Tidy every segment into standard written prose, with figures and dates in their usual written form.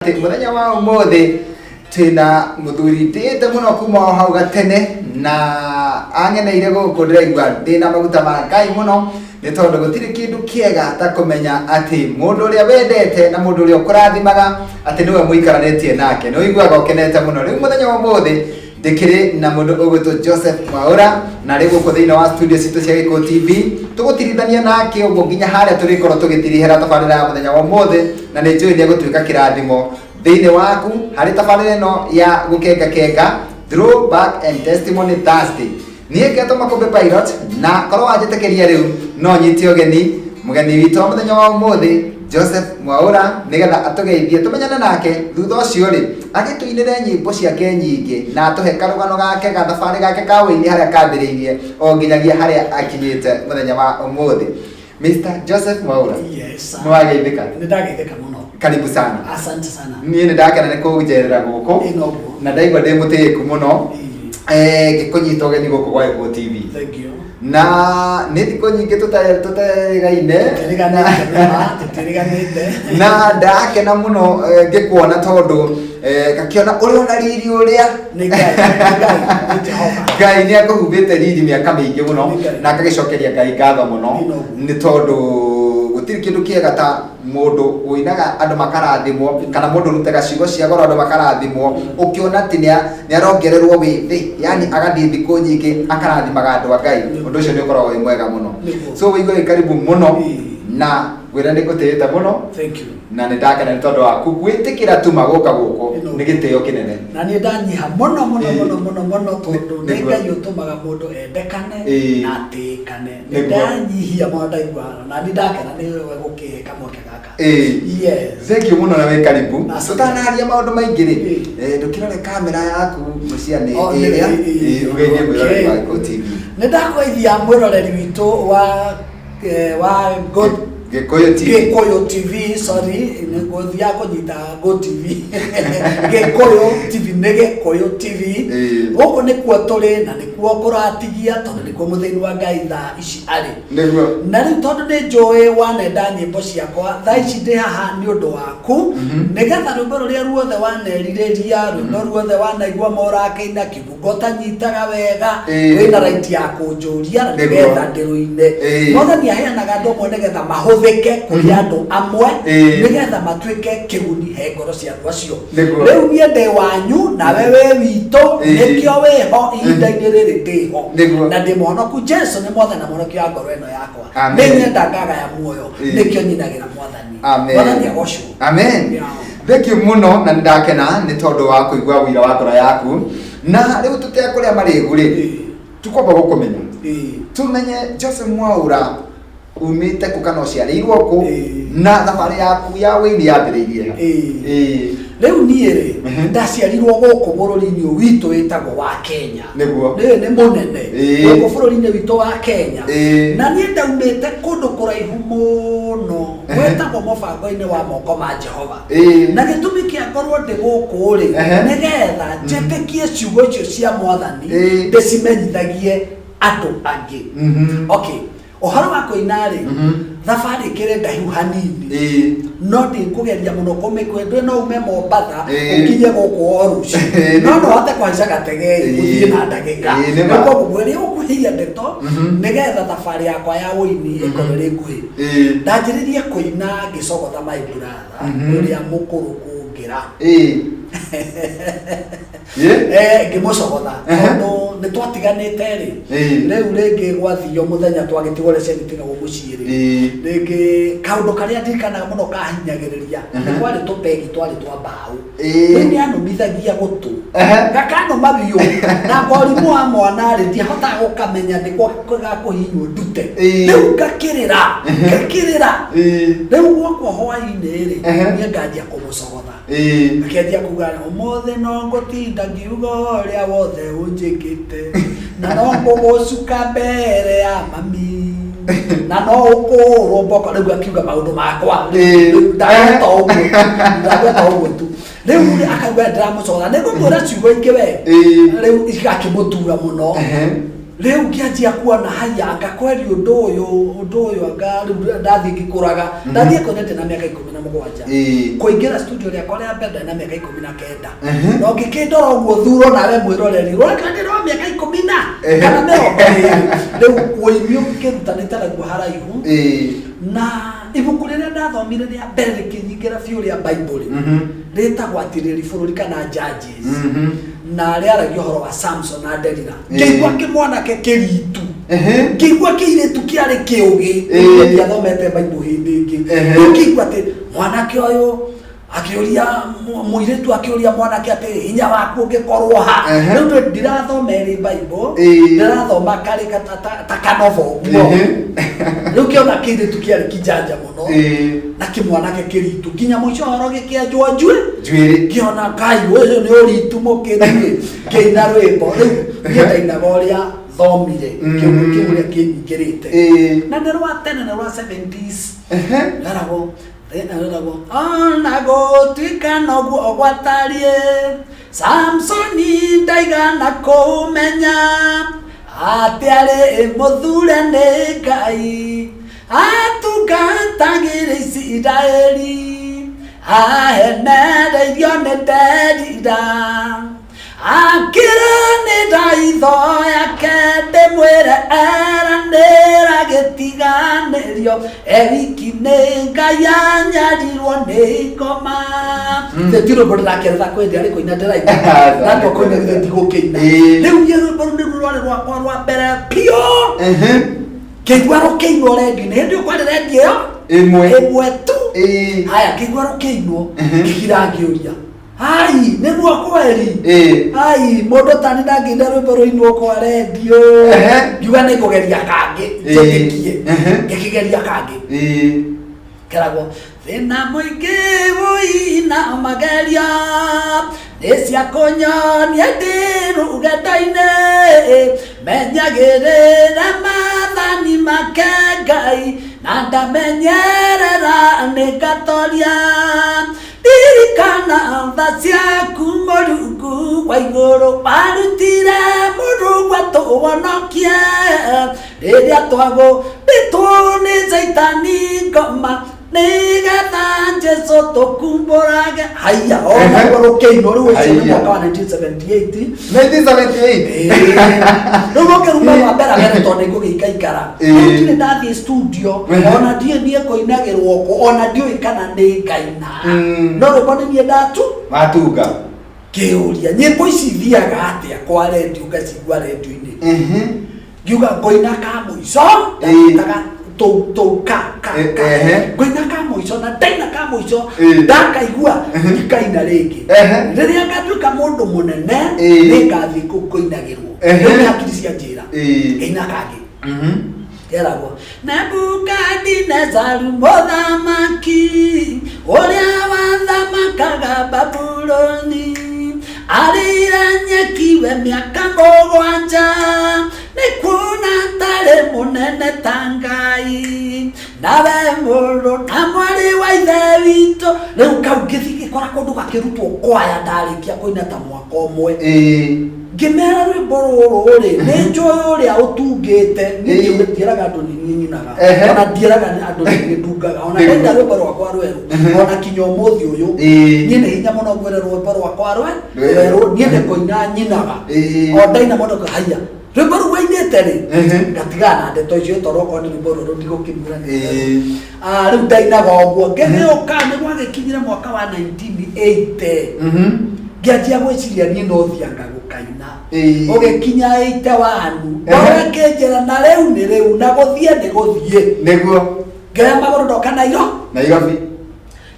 Atĩ mũthenya wa ũmũthĩ twĩna mũthuri ndĩĩte mũno kuma o hau gatene na angeneire gũkũ. Ndĩraigua ndĩna maguta ma Ngai mũno, nĩ tondũ gũtirĩ kĩndũ kĩega ta kũmenya atĩ mũndũ ũrĩa wendete na mũndũ ũrĩa ũkũrathimaga atĩ nĩwe mũikaranĩtie nake, nĩ ũiguaga ũkenete mũno. Rĩu mũthenya wa ũmũthĩ ndĩkĩrĩ na mũndũ ũgwĩtwo Joseph Mwaũra, na arĩ gũkũ thĩinĩ wa studio citũ cia Gĩkũyũ TV. Tũgũtirithania nake ũguo nginya harĩa tũrĩkorwo tũgĩtirihĩra tabarĩra ya mũthenya wa ũmũthĩ, na nĩ njũĩ nĩ egũtuĩka kĩrathimo thĩinĩ waku harĩ tabarĩra ĩno ya Gũkenga Kenga Throwback and Testimony Thursday. Niĩ ngetwo Makũmbĩ Pilot, na korwo wanjĩtĩkĩria rĩu no nyite ũgeni mũgeni witũ wa mũthenya wa ũmũthĩ, Joseph Mwaũra, nĩgetha atũgeithie, tũmenyane nake. Thutha ũcio rĩ, agĩtũinĩre nyĩmbo ciake nyingĩ na atũhe karũgano gake ga thabarĩ gake ka ũini, harĩa kambĩrĩirie o nginyagia harĩa akinyĩte mũthenya wa ũmũthĩ. Mr. Joseph Mwaũra. Yes, sir. Nĩ wageithĩka? Nĩ ndageithĩka mũno. Karibu sana. Asante sana. Niĩ nĩ ndakena nĩ kũnjerera gũkũ. Ĩ, noguo. Na ndaigua ndĩ mũtĩĩku mũno ngĩkũnyita ũgeni gũkũ gwa Gĩkũyũ TV. Thank you. Na nĩ thikũ nyingĩ tũtegaine. Tũtiriganĩte nĩma, tũtiriganĩte. Na ndakena mũno ngĩkuona, tondũ ngakĩona ũrĩ ona riri ũrĩa. Nĩ Ngai, nĩ Ngai, nĩ Jehova. Ngai nĩ akũhumbĩte riri mĩaka mĩingĩ mũno. Nĩ Ngai. Na akagĩcokeria Ngai ngatho mũno, Nĩ noguo. nĩ tondũ gũtirĩ kĩndũ kĩega ta mũndũ ũinaga andũ makarathimwo, kana mũndũ ũrutaga ciugo cia goro andũ makarathimwo, ũkĩona atĩ nĩ arongererwo wĩthĩ, yani agathiĩ thikũ nyingĩ akarathimaga andũ a Ngai. Ũndũ ũcio nĩ ũkoragwo wĩ mwega mũno. So wĩigue wĩ karibu mũno. Na ngwĩra nĩ ngũtĩĩte mũno. Thank you. Na nĩ ndakena nĩ tondũ waku gwĩtĩkĩra tuma gũka gũkũ. Ĩno. Nĩ gĩtĩo kĩnene. Na niĩ ndanyiha mũno mũno mũno mũno mũno, tondũ nĩ Ngai ũtũmaga mũndũ endekane na atĩĩkane. Nĩ ndanyihia mũno, ndaigua na niĩ ndakena nĩ we gũkĩhe kamweke gaka. Yes. Thank you mũno na wĩ karibu. Asante. Tũtanaria maũndũ maingĩ rĩ, ndũkĩrore kamera yaku mũcia nĩ Oh, ĩrĩa ũgeithie mwĩroreri wa Gĩkũyũ TV. Nĩ ndakũgeithia mwĩroreri witũ wa wa Good Gĩkũyũ TV. Gĩkũyũ TV, sorry, nĩ ngũthiaga kũnyita Go TV. Gĩkũyũ TV, nĩ Gĩkũyũ TV. Gũkũ nĩkuo tũrĩ na nĩkuo kũratigia, tondũ nĩkuo mũthĩni wa Ngai thaa ici arĩ. Na rĩu tondũ nĩ njũĩ wanenda nyĩmbo ciakwa, thaa ici ndĩ haha nĩ ũndũ waku, nĩgetha rwĩmbo rũrĩa ruothe wanerirĩria, rwĩmbo ruothe wanaigua morakĩina kiugo ũtanyitaga wega, wĩna right ya kũnjũria na nĩgetha ndĩrũine. Mwathani aheanaga andũ amwe nĩgetha mahũthĩke kũrĩ andũ amwe, nĩgetha matuĩke kĩguni he ngoro cia andũ acio. Rĩu niĩ ndĩ wanyu nawe wĩ witũ. Nĩkĩo wĩho ihinda-inĩ rĩrĩ ndĩho. Na ndĩ mũhonoku. Jesu nĩ mwathani na mũhonokia wa ngoro ĩno yakwa. Amen. Nĩ nyenda ngagaya muoyo. Nĩkĩo nyinagĩra Mwathani. Amen. Mwathani agocwo. Amen. Thank you mũno, na nĩ ndakena nĩ tondũ wa kũigua ũira wa ngoro yaku. Na rĩu tũtekũrĩa marĩgu rĩ, tũkwamba gũkũmenya, tũmenye Joseph Mwaũra umĩte kũ, kana ũciarĩirwo kũ, na thabarĩ yaku ya wĩini yambĩrĩirie ha? Rĩu niĩ rĩ, ndaciarirwo gũkũ bũrũri-inĩ ũyũ witũ wĩtagwo wa Kenya. Nĩ nĩ mũnene. Gũkũ bũrũri-inĩ witũ wa Kenya. Na niĩ ndaumĩte kũndũ kũraihu mũno gwĩtagwo mũbango-inĩ wa moko ma Jehova. Na gĩtũmi kĩa ngorwo ndĩ gũkũ rĩ, nĩgetha njĩtĩkie ciugo icio cia Mwathani, ndĩcimenyithagie andũ angĩ. Okay, ũhoro wa kũina rĩ, thabarĩ ĩkĩrĩ ndaihu hanini, no ndikũgeria mũno kũmĩkwe. Ndũĩ no ume Mombatha ũkinye gũkũ o rũciũ, no no hote kũhaica gatege ũthiĩ na ndagĩka. Ĩĩ, nĩ ma. Koguo ngwĩra ũkuhĩhia ndeto nĩgetha thabarĩ yakwa ya ũini ĩkorwo ĩrĩ nguhĩ. Ndanjĩrĩrie kũina ngĩcogotha my brother ũrĩa mũkũrũ kũngĩra. Ngĩmũcogotha tondũ nĩ twatiganĩte rĩ. Rĩu rĩngĩ gwathio mũthenya twagĩtigwo ũrĩa ciana itigagwo mũciĩ rĩ, rĩngĩ kaũndũ karĩa ndirikanaga mũno kahinyagĩrĩria nĩ kwarĩ tũpegi twarĩ twa mbaũ. Rĩu nĩ anũmithagia gũtũ, gakanũma biũ, na ngorimũ wa mwana rĩ, ndiahotaga gũkamenya nĩ gakũhihinywo ndute. Rĩu ngakĩrĩra, ngakĩrĩra. Rĩu gwakwa hwainĩ rĩ, niĩ nganjia kũmũcogotha. Akĩanjia kuga, "Ũmũthĩ no ngũtinda ngiuga ũrĩa wothe ũnjĩkĩte, na no ngũgũcuka mbere ya mami, na no ũkũrwo mboko." Rĩu akiuga maũndũ makwa. Rĩu ndagweta ũguo, ndagweta ũguo tu. Rĩu rĩ, akauga ndĩramũcogotha, nĩ ngũkwĩra ciugo ingĩ we. Rĩu igakĩmũtura mũno. Rĩu ngĩanjia kuona haya, anga kweri ũndũ ũyũ anga rĩu ndathiĩ ngĩkũraga, ndathiĩ kwendete na mĩaka 17. Kũingĩra studio rĩakwa rĩa mbere ndarĩ na mĩaka 19. No ngĩkĩndora ũguo thuro nawe mwĩroreri ũreka ndĩrĩ wa mĩaka ikũmi na kana 20. Rĩu ũini ũkĩrutanĩte naguo haraihu. Na ibuku rĩrĩa ndathomire rĩa mbere rĩkĩnyingĩra biũ rĩa Bible rĩtagwo Atirĩri Bũrũri kana Judges, na rĩaragia ũhoro wa Samson na Delila. Ngĩigua kĩmwanake kĩritu, ngĩigua kĩirĩtu kĩarĩ kĩũgĩ. Ndiathomete Bible hĩndĩ ĩngĩ. Rĩu ngĩigua atĩ mwanake ũyũ akĩũria mũirĩtu, akĩũria mwanake atĩ hinya waku ũngĩkorwo ha. Rĩu ndirathoma ĩrĩ Bible, ndĩrathoma karĩ ta kanobo ũguo. Rĩu kĩona kĩirĩtu kĩarĩ kijanja mũno na kĩmwanake kĩritu nginya mũico horo gĩkĩenjwo njuĩ. Njuĩrĩ. Ngĩona Ngai ũyũ nĩ ũritu mũkĩru. Ngĩina rwĩmbo rĩu niĩ ndainaga ũrĩa thomire, kĩũndũ kĩu ũrĩa kĩnyingĩrĩte. Na nĩ rwa tene, nĩ rwa 70s. Reragwo ona gũtuĩka noguo gwatariĩ, Samsoni ndaigana kũmenya atĩ arĩ mũthure nĩ Ngai, atungatagĩra Isiraeli, ahenereirio nĩ Delila, akĩranĩra itho yake ndĩmwĩre eranĩra gĩtiganĩrio ewiki nĩ Ngai anyarirwo nĩ ngoma. Ti rwĩmbo ndĩrakerera kwĩndĩ arĩ kũina ndĩraina, ndatua kũina githĩ ndigũkĩina. Rĩu niĩ rwĩmbo rũu nĩruo rwarĩ rwakwa rwa mbere biũ kĩigua rũkĩinwo redio-inĩ. Hĩndĩ ĩyo kwarĩ redio ĩyo ĩmwe. Ĩmwe tu. Haya, kĩigua rũkĩinwo, ngĩkira ngĩũria, ai nĩguo kweri? Ai mũndũ tani ndangĩina rwĩmbo rũinwo kwa redio. Ngiuga nĩ ngũgeria kangĩ njĩtĩkie. Ngĩkĩgeria kangĩ keragwo thĩna mũingĩ wũina mageria nĩ cia kũnyonia ndĩ rũgendo-inĩ, menyagĩrĩra maathani make Ngai na ndamenyerera nĩ ngatoria, ririkana tha ciaku Mũrungu wa igũrũ, warutire mũrugwa tũwonokie rĩrĩa twagũndĩtwo nĩ caitani ngoma nĩgetha Jesu tũkumbũrage. Haiya, ona ruo rũkĩinwo rĩu ũcio nĩ Haiya. mwaka wa 1978. 1978. Rĩu rũkĩruma rwa mbere mbere tondũ nĩngũgĩikaikara. Rĩu ndirĩ ndathiĩ studio, ona ndiĩ niĩ kũinagĩrwo kũ, ona ndiũĩ kana nĩ ngaina, no rwĩmbo nĩ niĩ ndatu. Matunga. Kĩũria, nyĩmbo ici ithiaga atĩa kwa redio? Ngacigua redio-inĩ, ngiuga ngoina ka mũico, ndataga tũu tũu ka ka ka. Ngoina ka mũico na ndaina ka mũico, ndakaigua ndikaina rĩngĩ. Rĩrĩa ngatuĩka mũndũ mũnene, nĩngathiĩ kũu kũinagĩrwo. Rĩu nĩ hakiri cia njĩra. Ngaina kangĩ keragwo Nebukadinezaru mũthamaki ũrĩa wathamakaga Babuloni arĩire nyeki we mĩaka 7, nĩ kuona tarĩ mũnene ta Ngai. Nawe mũrũ na mwarĩ wa ithe witũ, rĩu kau ngĩthiĩ ngĩkora kũndũ gakĩrutwo kwaya ndarĩkia kũina ta mwaka ũmwe. Ngĩmera rwĩmbo rũrũ rĩ nĩ njũĩ ũrĩa ũtungĩte niĩ. Ndiĩraga andũ nĩ niĩ nyinaga, ona ndiĩraga andũ nĩ niĩ ndungaga, ona ndaina rwĩmbo rwakwa rwerũ, ona kinya ũmũthĩ ũyũ niĩ nĩ hinya mũno ngwĩre rwĩmbo rwakwa rwe Rwerũ. rwerũ. Niĩ nĩ kũina nyinaga. O ndaina mũndũ akauga, haiya, rwĩmbo rũu wainĩte rĩ? Ngatigana na ndeto icio tondũ okorwo nĩ rwĩmbo rwerũ ndigũkĩmwĩra nĩ rwerũ. Ah, rĩu ndainaga ũguo ngĩgĩũka nĩ gwagĩkinyire mwaka wa 1980, ngĩanjia gwĩciria niĩ no thianga gũkaina. Ũgĩkinya 81, ngoro ĩkĩnjĩra na rĩu nĩ rĩu na gũthiĩ nĩ gũthiĩ. Nĩguo. Ngĩoya magũrũ ndoka Nairo. Nairobi.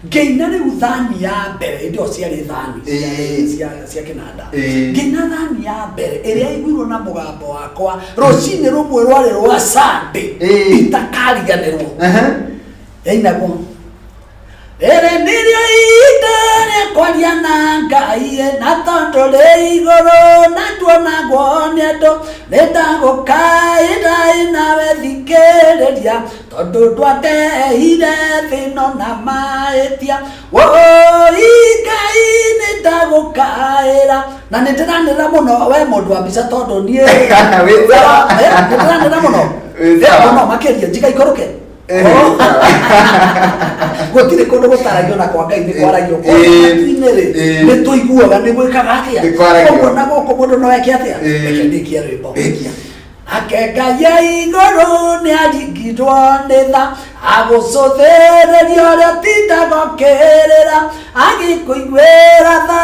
Ngĩina rĩu thani ya mbere, hĩndĩ ĩyo ciarĩ thani cia kĩnanda. Ngĩina thani ya mbere ĩrĩa iguirwo na mũgambo wakwa rũcinĩ rũmwe rwarĩ rwa Sunday itakariganĩrwo. Yainagwo, rĩrĩ nĩrĩo ihinda rĩa kwaria na Ngai, na tondũ rĩ igũrũ na tuonagwo nĩ andũ, nĩ ndagũkaĩra nawe thikĩrĩria, tondũ ndwandehire thĩno na mahĩtia. Woi Ngai, nĩ ndagũkaĩra. Ngĩanĩrĩra na nĩ ndĩranĩrĩra mũno, we mũndũ wa mbica, tondũ niĩ Wĩ sawa. Nĩ ndĩranĩrĩra mũno. Wĩ sawa. Mũno makĩria njiga ikũrũke. Wĩ sawa. Gũtirĩ kũndũ gũtaragio na kwa Ngai nĩ kwaragio. Matu-inĩ rĩ, nĩ tũiguaga nĩ gwĩkaga atĩa. Nĩ kwaragio. Ũguo na gũkũ mũndũ no eke atĩa. Reke ndĩkie rwĩmbo. Rĩkia. Ake Ngai e igũrũ nĩ aringirwo nĩ tha, agũcũthĩrĩria ũrĩa ũtindaga ũkĩrĩra, agĩkũiguĩra tha,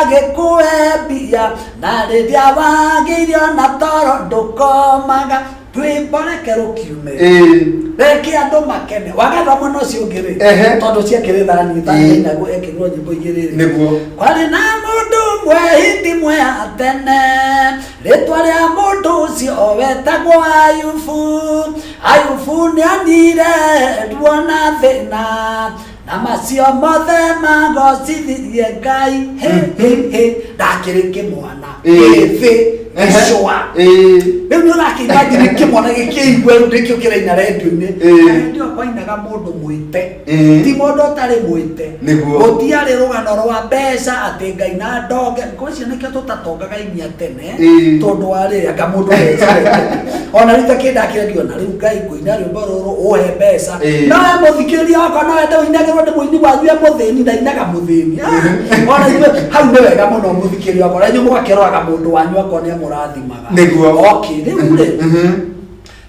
agĩkũhe mbia, na rĩrĩa wagĩire ona toro ndũkomaga. Rwĩmbo reke rũkiume, reke andũ makene. Wagatha mwena ũcio ũngĩ rĩ, tondũ ciakĩrĩ thani thani, inagwo ekĩrwo nyĩmbo igĩrĩ rĩ. Kwarĩ na mũndũ ũmwe hĩndĩ ĩmwe ya tene, rĩtwa rĩa mũndũ ũcio wetagwo Ayubu. Ayubu nĩonire ruo na thĩna, na macio mothe magocithirie Ngai. Hĩ hĩ hĩ, ndakĩrĩ kĩmwana gĩthĩ gĩcũa. Rĩu nĩ ũrakĩimagine kĩmwana gĩkĩigua rĩu nĩkĩo kĩraina rendio-inĩ. Rendio kwainaga mũndũ mwĩte, ti mũndũ ũtarĩ mwĩte. Gũtiarĩ rũgano rwa mbeca atĩ Ngai na ndonge. Ngwĩciria nĩkĩo tũtatongaga inya tene, tondũ warĩ anga mũndũ ecirĩte ona rĩu ta kĩndakĩrendio na rĩu Ngai ngũina rwĩmbo rũrũ ũhe mbeca. No we mũthikĩrĩria wakwa no wende ũinagĩrwo nĩ mũini wanyu e mũthĩni, ndainaga mũthĩni. Ah, ona ithuĩ hau nĩ wega mũno mũthikĩrĩria wakwa, na inyuĩ mũgakĩroraga mũndũ wanyu akorwo nĩ amũrathimaga. Okay, rĩu rĩ,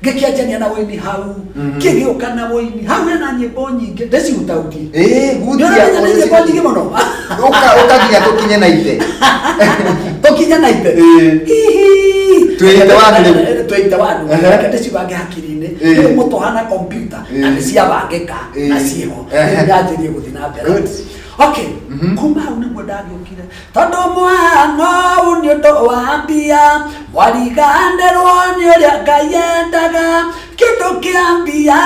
ngĩkĩanjania na ũini hau, kĩgĩũka na ũini hau hena nyĩmbo nyingĩ ndĩcihutautie. Ĩĩ, Nĩ ũramenya nĩ nyĩmbo nyingĩ mũno. Ũka ũka nginya tũkinye na ithe. Tũkinye na ithe. Hihi. Twĩ ite wanu rĩu. Twĩ ite wanu. Reke ndĩcibange hakiri-inĩ. Rĩu mũtũhana kompiuta na nĩ ciabangĩka na ciĩho. Rĩu nyanjĩrie gũthiĩ na mbere. Good. Okay, kuma hau nĩguo ndagĩũkire, tondũ mwana ũũ nĩ ũndũ wa mbia mwariganĩrwo nĩ ũrĩa Ngai endaga. Kĩndũ kĩa mbia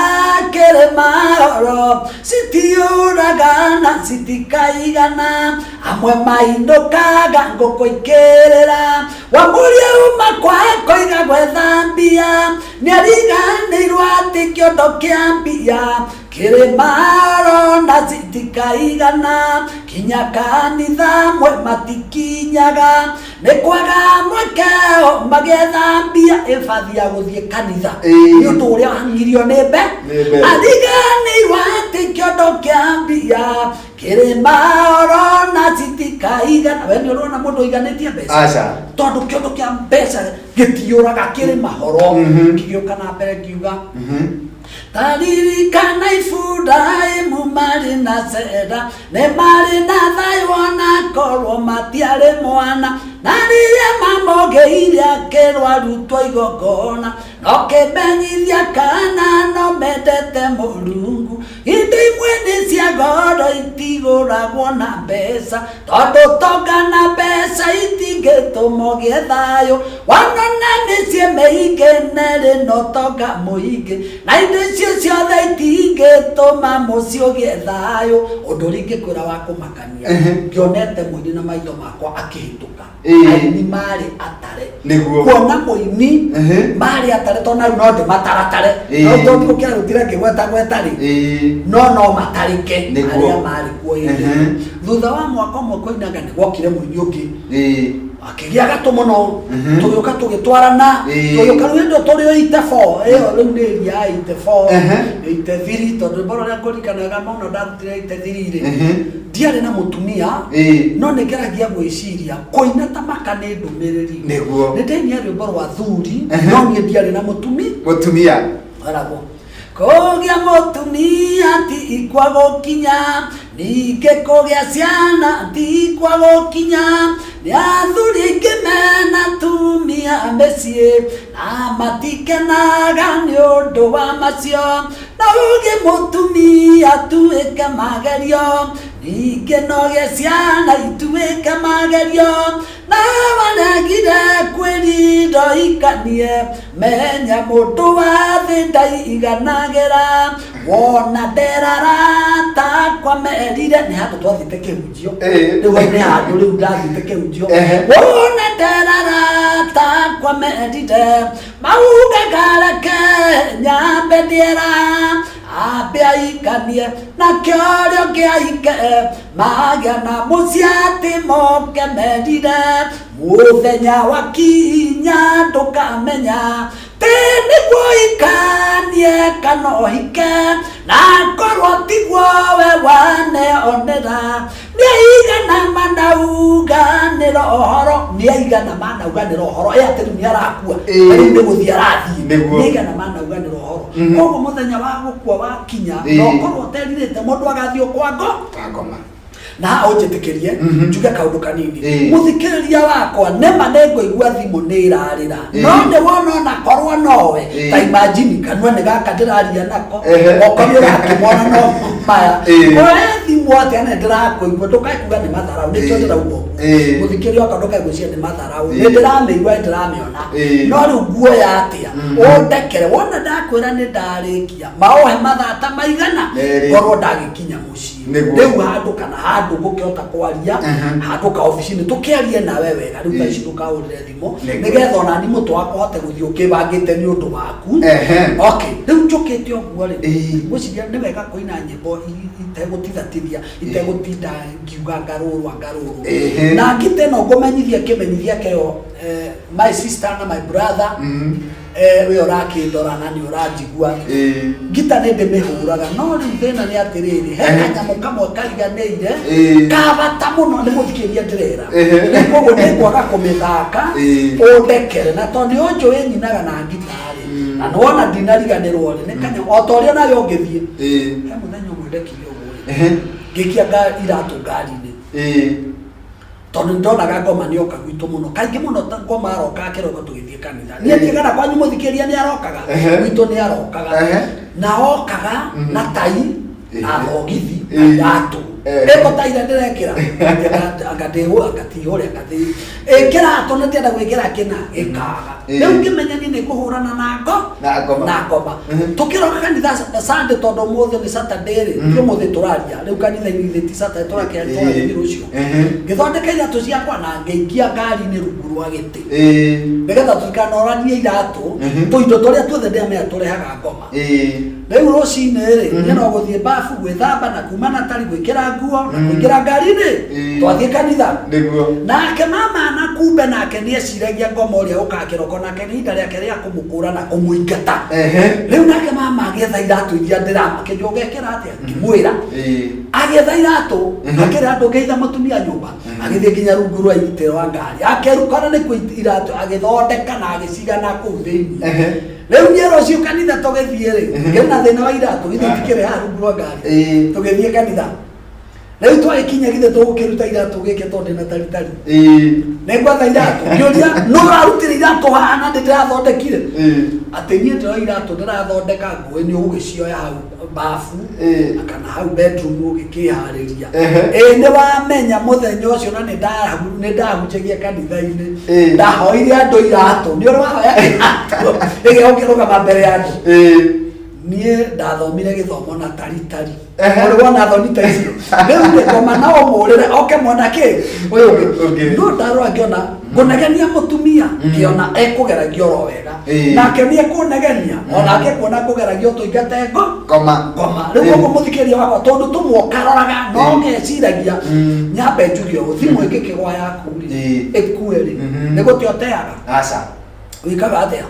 kĩrĩ mahoro, citiũraga na citikaigana, amwe mainũkaga ngũkũ ikĩrĩra, wamũria uma kwa koiga gwetha mbia, nĩariganĩirwo atĩ kĩondo kĩa mbia kĩrĩ mahoro na citikaigana, kinya kanitha mwe matikinyaga nĩ kwaga mweke magĩetha mbia ĩbathi ya gũthiĩ kanitha, nĩ ũndũ ũrĩa wang'irio nĩ mbe. Nĩ mbe. Ariganĩirwo atĩ kĩondo kĩa mbia kĩrĩ mahoro na citikaigana. We nĩ ũrona mũndũ ũiganĩtie mbeca? Aca. Tondũ kĩondo kĩa mbeca gĩtiũraga, kĩrĩ mahoro. Kĩgĩũka na mbere ngiuga, taririkana Iburahĩmu marĩ na Sera, nĩ marĩ na thayũ ona korwo matiarĩ mwana, na rĩrĩa mamogĩire akĩrwo arutwo igongona, no kĩmenyithia kana no mendete Mũrungu. Indo imwe nĩ cia goro, itigũragwo na mbeca, tondũ tonga na mbeca itingĩtũma ũgĩe thayũ. Wanona mĩciĩ mĩingĩ nerĩ no tonga mũingĩ, na indo icio ciothe itingĩtũma mũciĩ ũgĩe thayũ. Ũndũ ũrĩa ingĩkwĩra wa kũmakania, ngĩonete mũini na maitho makwa akĩhĩtũka. Aini marĩ atare. Kuona mũini marĩ atare, tondũ na rĩu no ndĩmataratare. No tondũ ũkĩarutire ngĩgweta gweta rĩ, no matarĩke arĩa marĩ kuo hĩndĩ ĩyo. Thutha wa mwaka ũmwe kũinaga, nĩ gwokire mũini ũngĩ akĩgĩa gatũ mũno. Tũgĩũka tũgĩtwarana. Tũgĩũka rĩu hĩndĩ ĩyo tũrĩ o 84, ĩyo rĩu nĩ area ya 84, 83, tondũ rwĩmbo rũrĩa ngũririkanaga mũno ndarutire 83 rĩ, ndiarĩ na mũtumia. No nĩ ngeragia gwĩciria kũina ta maka nĩ ndũmĩrĩri. Nĩ ndainia rwĩmbo rwa thuri, no niĩ ndiarĩ na mũtumi. Mũtumia. Aragwo kũgĩa mũtumia ti kwa gũkinya, ningĩ kũgĩa ciana ti kwa gũkinya, nĩ athuri aingĩ mena tumia mĩciĩ na matikenaga nĩ ũndũ wa macio. No ũgĩe mũtumia tuĩke magerio, ningĩ no gĩe ciana ituĩke magerio, na waregire kwĩrinda ikanie, menya mũndũ wa thĩ ndaiganagĩra. Wona nderarata kwa merire nĩ handũ twathiĩte kĩhunjio. Rĩu hau nĩ handũ rĩu ndathiĩte kĩhunjio. Wona nderarata kwa merire maugaga reke nyambe ndĩera. Ambe aikanie nake ũrĩa ũngĩ aike magĩa na mũciĩ atĩ moke merire mũthenya wakinya ndũkamenya tĩ nĩguo ikanie kana ũhike na korwo tiguo we waneonera nĩaigana manauganĩra ũhoro nĩaigana manauganĩra ũhoro ĩ atĩ rĩu nĩarakua. Ĩĩ. Rĩu nĩ gũthiĩ arathiĩ. Nĩguo. Nĩaigana manauganĩra ũhoro. Koguo mũthenya wa gũkua wakinya Ĩĩ. na ũkorwo ũterirĩte mũndũ agathiĩ kwa ngo Kwa ngoma. Na haha ũnjĩtĩkĩrie njuge kaũndũ kanini. Mũthikĩrĩria wakwa, nĩma nĩngũigua thimũ nĩ ĩrarĩra, no nĩ wona ona korwo nowe ta imagine kanua nĩ gaka ndĩraria nako, oko nĩ ũrakĩmona no maya oe thimũ atĩa nĩ ndĩrakũigua ndũkae kuga nĩ matharau nĩkĩo ndĩrauga ũguo. Mũthikĩrĩria wakwa, ndũkae gwĩciria nĩ matharau, nĩ ndĩramĩigua, nĩ ndĩramĩona, no rĩu nguoya atĩa? Ũndekere wona ndakwĩra nĩ ndarĩkia maohe mathaa ta maigana 2. Ngorwo ndagĩkinya mũciĩ Nĩguo. Rĩu handũ kana handũ ngũkĩhota kwaria handũ ka obici-inĩ tũkĩarie nawe wega rĩu thaa ici ndũkahũrĩre thimũ nĩgetha onani mũtwe wakwa ũhote gũthiĩ ũkĩbangĩte nĩ ũndũ waku. Okay, rĩu njũkĩte ũguo rĩ, ngwĩciria nĩ wega kũina nyĩmbo itegũtithatithia, itegũtinda ngiuga ngarũrwa ngarũrwa. Na ngita ĩno ngũmenyithia kĩmenyithia kĩo, my sister na my brother, we ũrakĩndora na nĩ ũranjigua, ngita nĩ ndĩmĩhũraga, no rĩu thĩna nĩ atĩrĩrĩ, he kanyamũ kamwe kariganĩire ka bata mũno nĩ mũthikĩria ndĩrera. Rĩu koguo nĩ ngwaga kũmĩthaka, ũndekere, na tondũ nĩ ũnjũĩ nyinaga na ngitarĩ na nĩwona ndinariganĩrwo rĩ, nĩ kanyamũ o ta ũrĩa nawe ũngĩthiĩ. He mũthenya ũmwe ndekire ũguo rĩ, ngĩikia iratũ ngari-inĩ tondũ nĩndonaga ngoma nĩoka gwitũ mũno kaingĩ mũno, ta ngoma arokaga kĩroko tũgĩthiĩ kanitha. Niĩ ndiĩgana kwanyu mũthikĩria nĩ arokaga, gwitũ nĩ arokaga na okaga na tai na thogithi na iratũ ĩko ta ira ndĩrekĩra anga ndĩhũ anga tihũre anga thĩ ĩkĩratũ nĩ ndĩenda gwĩkĩra kĩna gĩkaga. Rĩu ngĩmenya niĩ nĩ ngũhũrana na ngo Na ngoma. Na ngoma. Tũkĩroka kanitha Sunday, tondũ ũmũthĩ nĩ Saturday rĩ, ti ũmũthĩ tũraria rĩu kanitha-inĩ ithe ti Saturday tũrakĩa tũrathiĩ rũciũ. Ngĩthondeka iratũ ciakwa na ngĩikia ngari-inĩ rungu rwa gĩtĩ nĩgetha tũtikanoranie iratũ, tũindo tũrĩa tuothe ndĩramenya tũrehaga ngoma. Rĩu rũcinĩ rĩ, niĩ no gũthiĩ babu gwĩthamba na kuma na tari gwĩkĩra nguo na kũingĩra ngari-inĩ twathiĩ kanitha. Nake mama na kumbe nake nĩ eciragia ngoma ũrĩa ũkaga kĩroko nake nĩ ihinda rĩake rĩa kũmũkũra na kũmũingata. Rĩu nake mama agĩetha iratũ iria ndĩramakĩnjwo ũgekĩra atĩa, ngĩmwĩra agĩetha iratũ, akĩra andũ ngĩitha mũtumia nyũmba, agĩthiĩ nginya rungu rwa itĩ rwa ngari akĩrukana nĩ kuo iratũ, agĩthondeka na agĩcigana kũu thĩinĩ. Rĩu niĩ rũciũ kanitha tũgĩthiĩ rĩ, ngĩrĩ na thĩna wa iratũ githĩ itikĩrĩ haha rungu rwa ngari. Tũgĩthiĩ kanitha rĩu twagĩkinya githĩ tũgũkĩruta iratũ gĩkĩ tondũ ndĩna taritari nĩ ngwetha iratũ, ngĩũria nũ ũrarutire iratũ haha na ndĩ ndĩrathondekire atĩ niĩ ndĩro iratũ ndĩrathondeka ngũĩ nĩ ũgũgĩcioya hau bafu kana hau bedroom ũgĩkĩharĩria. Ĩ nĩ wamenya mũthenya ũcio na nĩ ndahunjagia kanitha-inĩ, ndahoire andũ iratũ, nĩ ũrĩ wahoya iratũ ĩgĩa ũkĩrũgama mbere ya andũ. Niĩ ndathomire gĩthomo na taritari. Ũrĩ wona thoni ta icio rĩu nĩ ngoma no ũmũrĩre oke mwena kĩ ũyũ ũngĩ. Ũngĩ. No ndarora ngĩona ngũnegenia mũtumia ngĩona ekũgeragia oro wega, nake nĩ ekũnegenia onake kuona ngũgeragia tũingate ngo Ngoma. Ngoma rĩu. Koguo mũthikĩrĩria wakwa, tondũ tũmwe ũkaroraga no ngeciragia nyambe njuge ũũ, thimũ ĩngĩkĩgwa yaku rĩ, ĩkue rĩ, nĩ gũte ũteaga? Aca. Wĩkaga atĩa?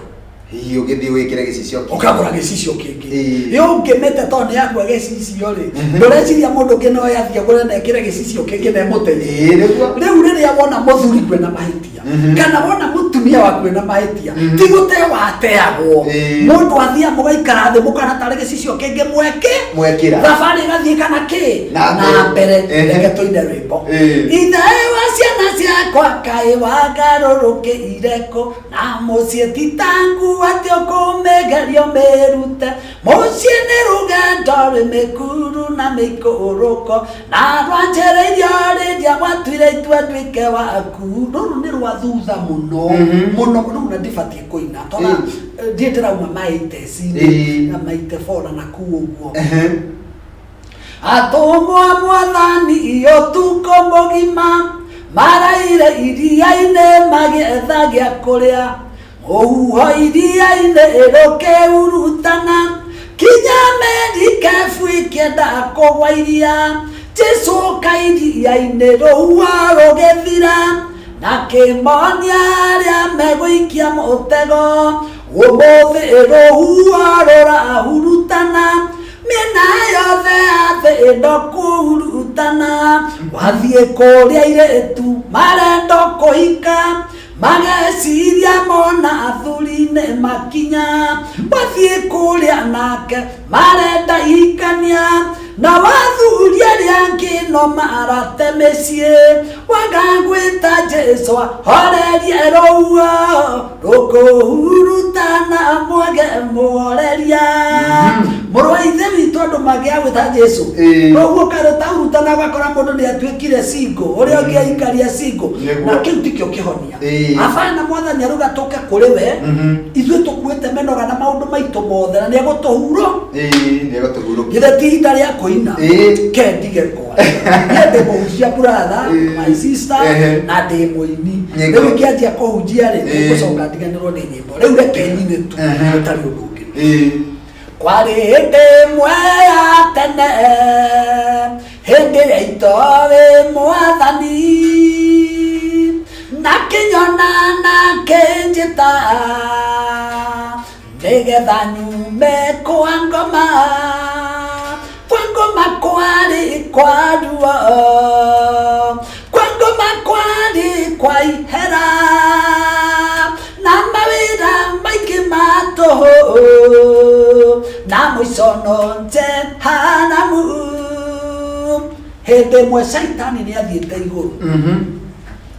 Hihi ũgĩthiĩ wĩkĩre gĩcicio kĩngĩ. Ũkagũra gĩcicio kĩngĩ. Ĩĩ. Ĩ ũngĩmĩte tondũ nĩ yakua gĩcicio rĩ, ndũreciria mũndũ ũngĩ no athiĩ agũre na ĩkĩre gĩcicio kĩngĩ na ĩmũteithie? Ĩĩ, nĩguo. Rĩu rĩrĩa wona mũthuri kwĩna mahĩtia kana wona mũtumia waku wĩna mahĩtia, ti gũte wateagwo. Mũndũ athiaga mũgaikara thĩ mũkana tarĩ gĩcicio kĩngĩ mweke Mwekĩra. Thabarĩ ĩgathiĩ kana kĩ Na mbere. Na mbere. Reke tũine rwĩmbo. Ithe wa ciana ciakwa, kaĩ wangarũrũkĩire kũ na mũciĩ ti tangu atĩ ũkũmĩgerio mĩrute mũciĩ nĩ rũgendo rwĩ mĩkuru na mĩikũrũko na rwanjĩrĩirio rĩrĩa gwatuire itua nduĩke waku. Rũrũ nĩ rwa thutha mũno mũno rũu na ndibatiĩ kũina tondũ ndiĩ ndĩrauma maiteci-inĩ na maite bora na kuu ũguo. Atũmwo a mwathani ũtukũ mũgima maraire iria-inĩ magĩetha gĩa kũrĩa, mũhuho iria-inĩ rũkĩhurutana. Kinya merikabu ĩkĩenda kũgwa iria, Jesũ kairia-inĩ rũhuho rũgĩthira, na kĩmonia arĩa megũikia mũtego. Ũmũthĩ rũhuho rũrahurutana, mĩena yothe ya thĩ ĩno kũhurutana. Wathiĩ kũrĩa airĩtu marenda kũhika, mageciria mona athuri nĩ makinya. Wathiĩ kũrĩa nake marenda ikania, na wathuri arĩa angĩ no marate mĩciĩ. Waga gwĩta Jesũ ahorerie rũhuho rũkũhurutana mwage mũhoreria. Mũrũ wa ithe witũ, andũ magĩa gwĩta Jesũ, rũhuho karũtahurutana, ũgakora mũndũ nĩ atuĩkire single, ũrĩa ũngĩ aikaria single. Na kĩu tikĩo kĩhonia. Abana mwathani arauga tũke kũrĩ we, ithuĩ tũkuĩte mĩnoga na maũndũ maitũ mothe, na nĩ egũtũhuro. Ĩĩ, nĩ egũtũhurũkia. Githĩ ti ihinda rĩa kũina? Ke ndige kwaria, niĩ ndĩ mũhunjia, brother, my sister, na ndĩ mũini. Rĩu ingĩanjia kũhunjia rĩ, ngũcoka ndiganĩrwo nĩ nyĩmbo. Rĩu reke nyine tu, gũtarĩ ũndũ ũngĩ. Kwarĩ hĩndĩ ĩmwe ya tene, hĩndĩ ĩrĩa itoĩ mwathani, na kĩnyona na kĩnjĩta nĩgetha nyume kwa ngoma. Kwa ngoma kwarĩ kwa ruo, kwa ngoma kwarĩ kwa ihera na mawĩra maingĩ ma tũhũ, na mũico no Jehanamu. Hĩndĩ ĩmwe Caitani nĩ athiĩte igũrũ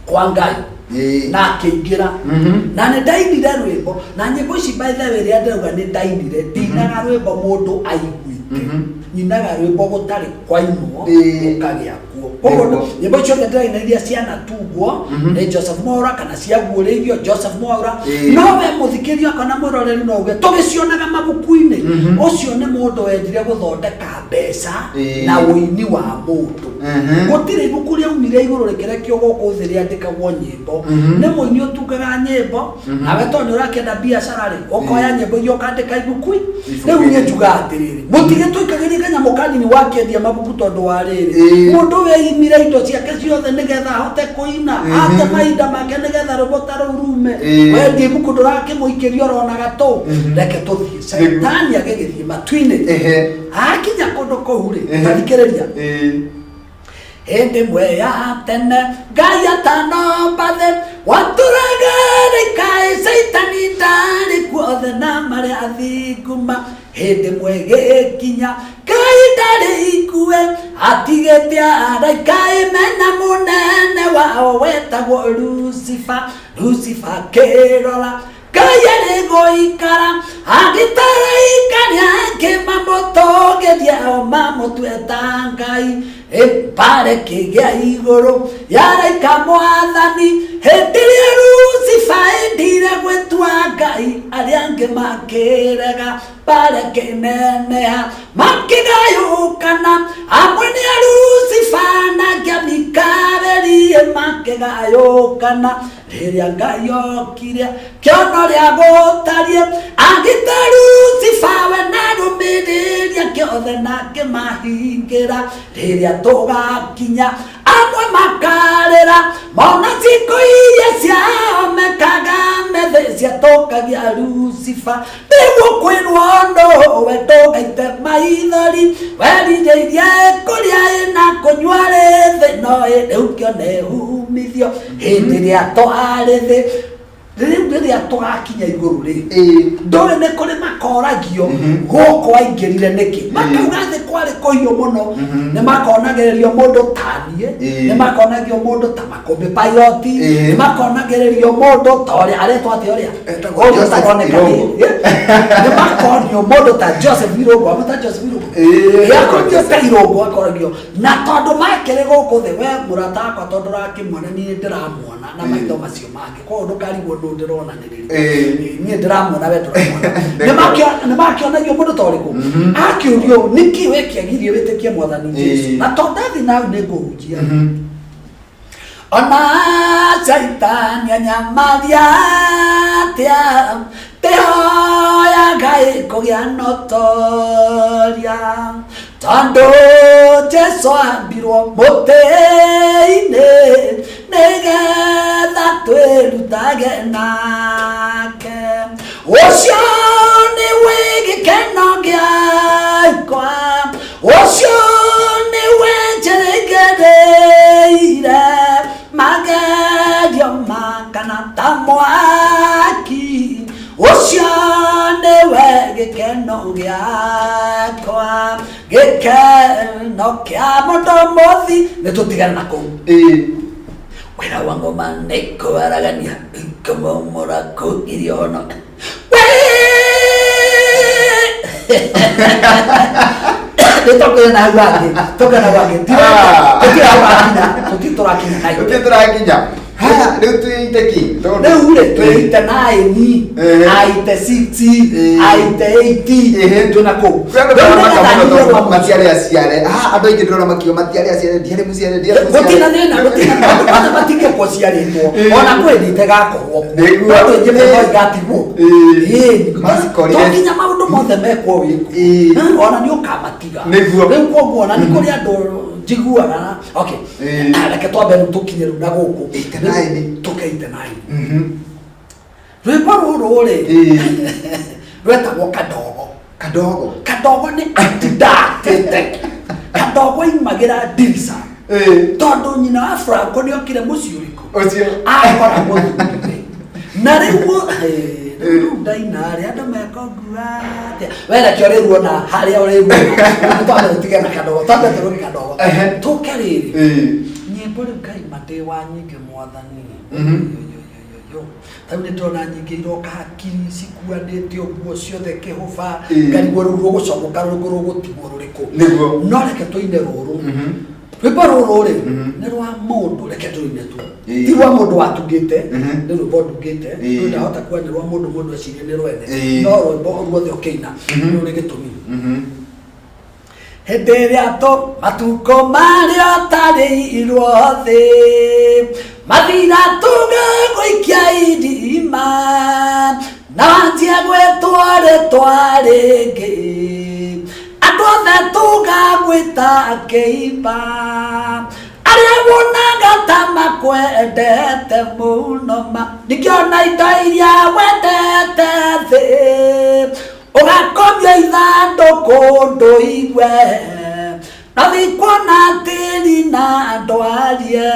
kwa Ngai na akĩingĩra, na nĩ ndainire rwĩmbo na nyĩmbo ici. By the way, rĩrĩa ndĩrauga nĩ ndainire, ndinaga rwĩmbo mũndũ aiguĩte, nyinaga rwĩmbo gũtarĩ kwainwo, gũkagĩa kuo. Koguo nyĩmbo icio ciothe ndĩraina iria cianatungwo nĩ Joseph Mwaura kana ciaguũrĩirio Joseph Mwaura, no we mũthikĩria kana mwĩroreri no uge tũgĩcionaga mabuku-inĩ. Ũcio nĩ mũndũ wendire gũthondeka mbeca na ũini wa mũndũ. Gũtirĩ ibuku rĩaumire igũrũ rĩkĩrekio gũkũ thĩ rĩandĩkagwo nyĩmbo. Nĩ mũini ũtungaga nyĩmbo, nawe tondũ nĩ ũrakĩenda biacara rĩ, ũkoya nyĩmbo iria ũkandĩka ibuku. Rĩu niĩ njugaga atĩrĩrĩ, mũtige tũikagĩrie kanyamũ kanini wakĩendia mabuku, tondũ wa rĩrĩ, mũndũ weimire indo ciake ciothe nĩgetha ahote kũina, ate mahinda make nĩgetha rwĩmbo ta rũu rume. Wendie ibuku ndũrakĩmũikĩria orona gatũ. Reke tũthiĩ. Caitani agĩgĩthiĩ matu-inĩ. Akinya kũndũ kũu rĩ, tathikĩrĩria. Hĩndĩ ĩmwe ya tene Ngai atanomba thĩ, watũraga rĩkaĩ Caitani ndarĩ kuothe na marĩa athinguma. Hĩndĩ ĩmwe gĩkinya Ngai ndarĩ ikue, atigĩte araika mena mũnene wao wetagwo Lucifer. Lucifer akĩrora Ngai arĩ gũikara agĩtaraika rĩake, mamũtũgĩrie o mamũtue ta Ngai. Ĩmbare kĩgĩa igũrũ yaraika mwathani hĩndĩ ĩrĩa Lucifer endire gwĩtua Ngai, arĩa angĩ makĩrega. Mbare kĩneneha makĩgayũkana, amwe nĩ a Lucifer na angĩ a Mikaeli, makĩgayũkana. Rĩrĩa Ngai okire kĩono rĩa gũtariĩ, agĩta Lucifer we na arũmĩrĩri ake othe na akĩmahingĩra. Rĩrĩa tũgakinya, amwe makarĩra mona ciĩko iria ciao mekaga methĩ ciatũkagia Lucifer. Nĩguo kwĩrwo no we ndũgaite maithori, werirĩirie kũrĩa ĩna kũnyua rĩ thĩ, no rĩu kĩone umithio hĩndĩ ĩrĩa twarĩ thĩ. Rĩu rĩrĩa tũgakinya igũrũ rĩ, ndũĩ nĩ kũrĩ makoragio gũkũ aingĩrire nĩkĩ, makauga thĩ kwarĩ kũhiũ mũno. Nĩ makonagĩrĩrio mũndũ ta niĩ, nĩ makonagio mũndũ ta Makũmbĩ Pilot, nĩ makonagĩrĩrio mũndũ ta ũrĩa aretwo atĩa, ũrĩa Etagwo ũrĩa Joseph ũtaroneka. Irũngũ. Nĩ makonio mũndũ ta Joseph Irũngũ, amwe ta Joseph Irũngũ. Akonio ta Irũngũ, akoragio na tondũ makĩrĩ gũkũ thĩ. We mũrata wakwa, tondũ ũrakĩmuona, niĩ ndĩramuona na maitho macio mangĩ, koguo ndũkarigwo nũ ndĩrona nĩ rĩrĩkũ. Niĩ ndĩramuona, we ndũramuona. Nĩ makĩonagio mũndũ ta ũrĩkũ akĩũrio nĩkĩ we kĩagirie wĩtĩkie mwathani Jesu. Na tondũ ndathiĩ na hau nĩ ngũhunjia, ona Caitani anyamaria atĩa, ndĩhoyaga. Ngai kũgĩa na ũtoria tondũ Jesu ambirwo mũtĩ-inĩ nĩgetha twĩrutage nake. Ũcio nĩwe gĩkeno gĩakwa, ũcio nĩwe njĩrĩgĩrĩire, magerio makana ta mwaki, ũcio nĩwe gĩkeno gĩakwa, gĩkeno kĩa mũndũ mũthi. Nĩ tũtigane na kũu. Wĩra wa ngoma nĩ kũwaragania, kũmomora kũgiria ono. Nĩ tũkĩre na hau hangĩ, tũkĩre na hau hangĩ. Tũtirĩ hau hakinya, tũtirĩ tũrakinya na Tũtirĩ tũrakinya. Haya, rĩu twĩite kĩ? Tondũ- Rĩu rĩ, twĩite nine, aite 6, aite 8, twĩna kũu. Kwĩ andũ Rĩu maramaka nĩgetha mũno nginya tondũ rwa mũico. matiarĩ aciare. Ah, andũ aingĩ ndĩrona makiuga matiarĩ aciare, ndiarĩ mũciare, ndiarĩ mũciare. Gũtirĩ na thĩna, gũtirĩ na andũ othe matingĩkorwo ciarĩtwo. Ona kwĩ hĩndĩ itegakorwo kuo. Nĩguo. No twĩ nyĩmbo no igatigwo. Ĩĩ. Macikorire. To nginya maũndũ mothe mekwo wĩkwo. Ona nĩ ũkamatiga. Nĩguo. Rĩu koguo ona nĩ kũrĩ andũ njiguaga. Okay. Reke twambe rĩu tũkinye rĩu na gũkũ. 89. Tũke 89. Rwĩmbo rũrũ rĩ, rwetagwo Kadogo. Kadogo. Kadogo nĩ atindatĩte. Kadogo aimagĩra ndirica. Tondũ nyina wa Franco nĩ okire mũciĩ ũrĩkũ? Ũcio. Akora mũthuriwe. Na rĩu rĩu ndaina rĩ, andũ mekũngua atĩa? We reke ũrĩruona harĩa ũrĩruona. Rĩu twambe tũtige na Kadogo, twambe tũrũge Kadogo. Tũke rĩrĩ. Nyĩmbo rĩu ngaima ndĩ wa nyingĩ mwathani. Yo, yo, yo. Rĩu nĩ ndĩrona nyingĩ iroka hakiri cikuanĩte ũguo ciothe kĩhũba. Ngarigwo rĩu rũgũcomoka rũrĩkũ rũgũtigwo rũrĩkũ. Nĩguo. No reke tũine rũrũ. Rwĩmbo rũrũ rĩ, nĩ rwa mũndũ, reke tũrũine tu. Ti rwa mũndũ watungĩte, nĩ rwĩmbo ndungĩte. Rĩu ndahota kuga nĩ rwa mũndũ, mũndũ ecirie nĩ rwene. No rwĩmbo ruothe ũkĩina nĩ rũrĩ gĩtũmi. Hĩndĩ ĩrĩa tũ matukũ marĩa ũtarĩirwo thĩ, mathira tũgagũikia irima, na wanjie gwĩtwo rĩtwa rĩngĩ, andũ othe tũgagwĩta kĩimba, arĩa wonaga ta makwendete mũno ma, ningĩona indo iria wendete thĩ, ũgakomio ithandũkũ ndũigue, na thikuona tĩri na ndwarie,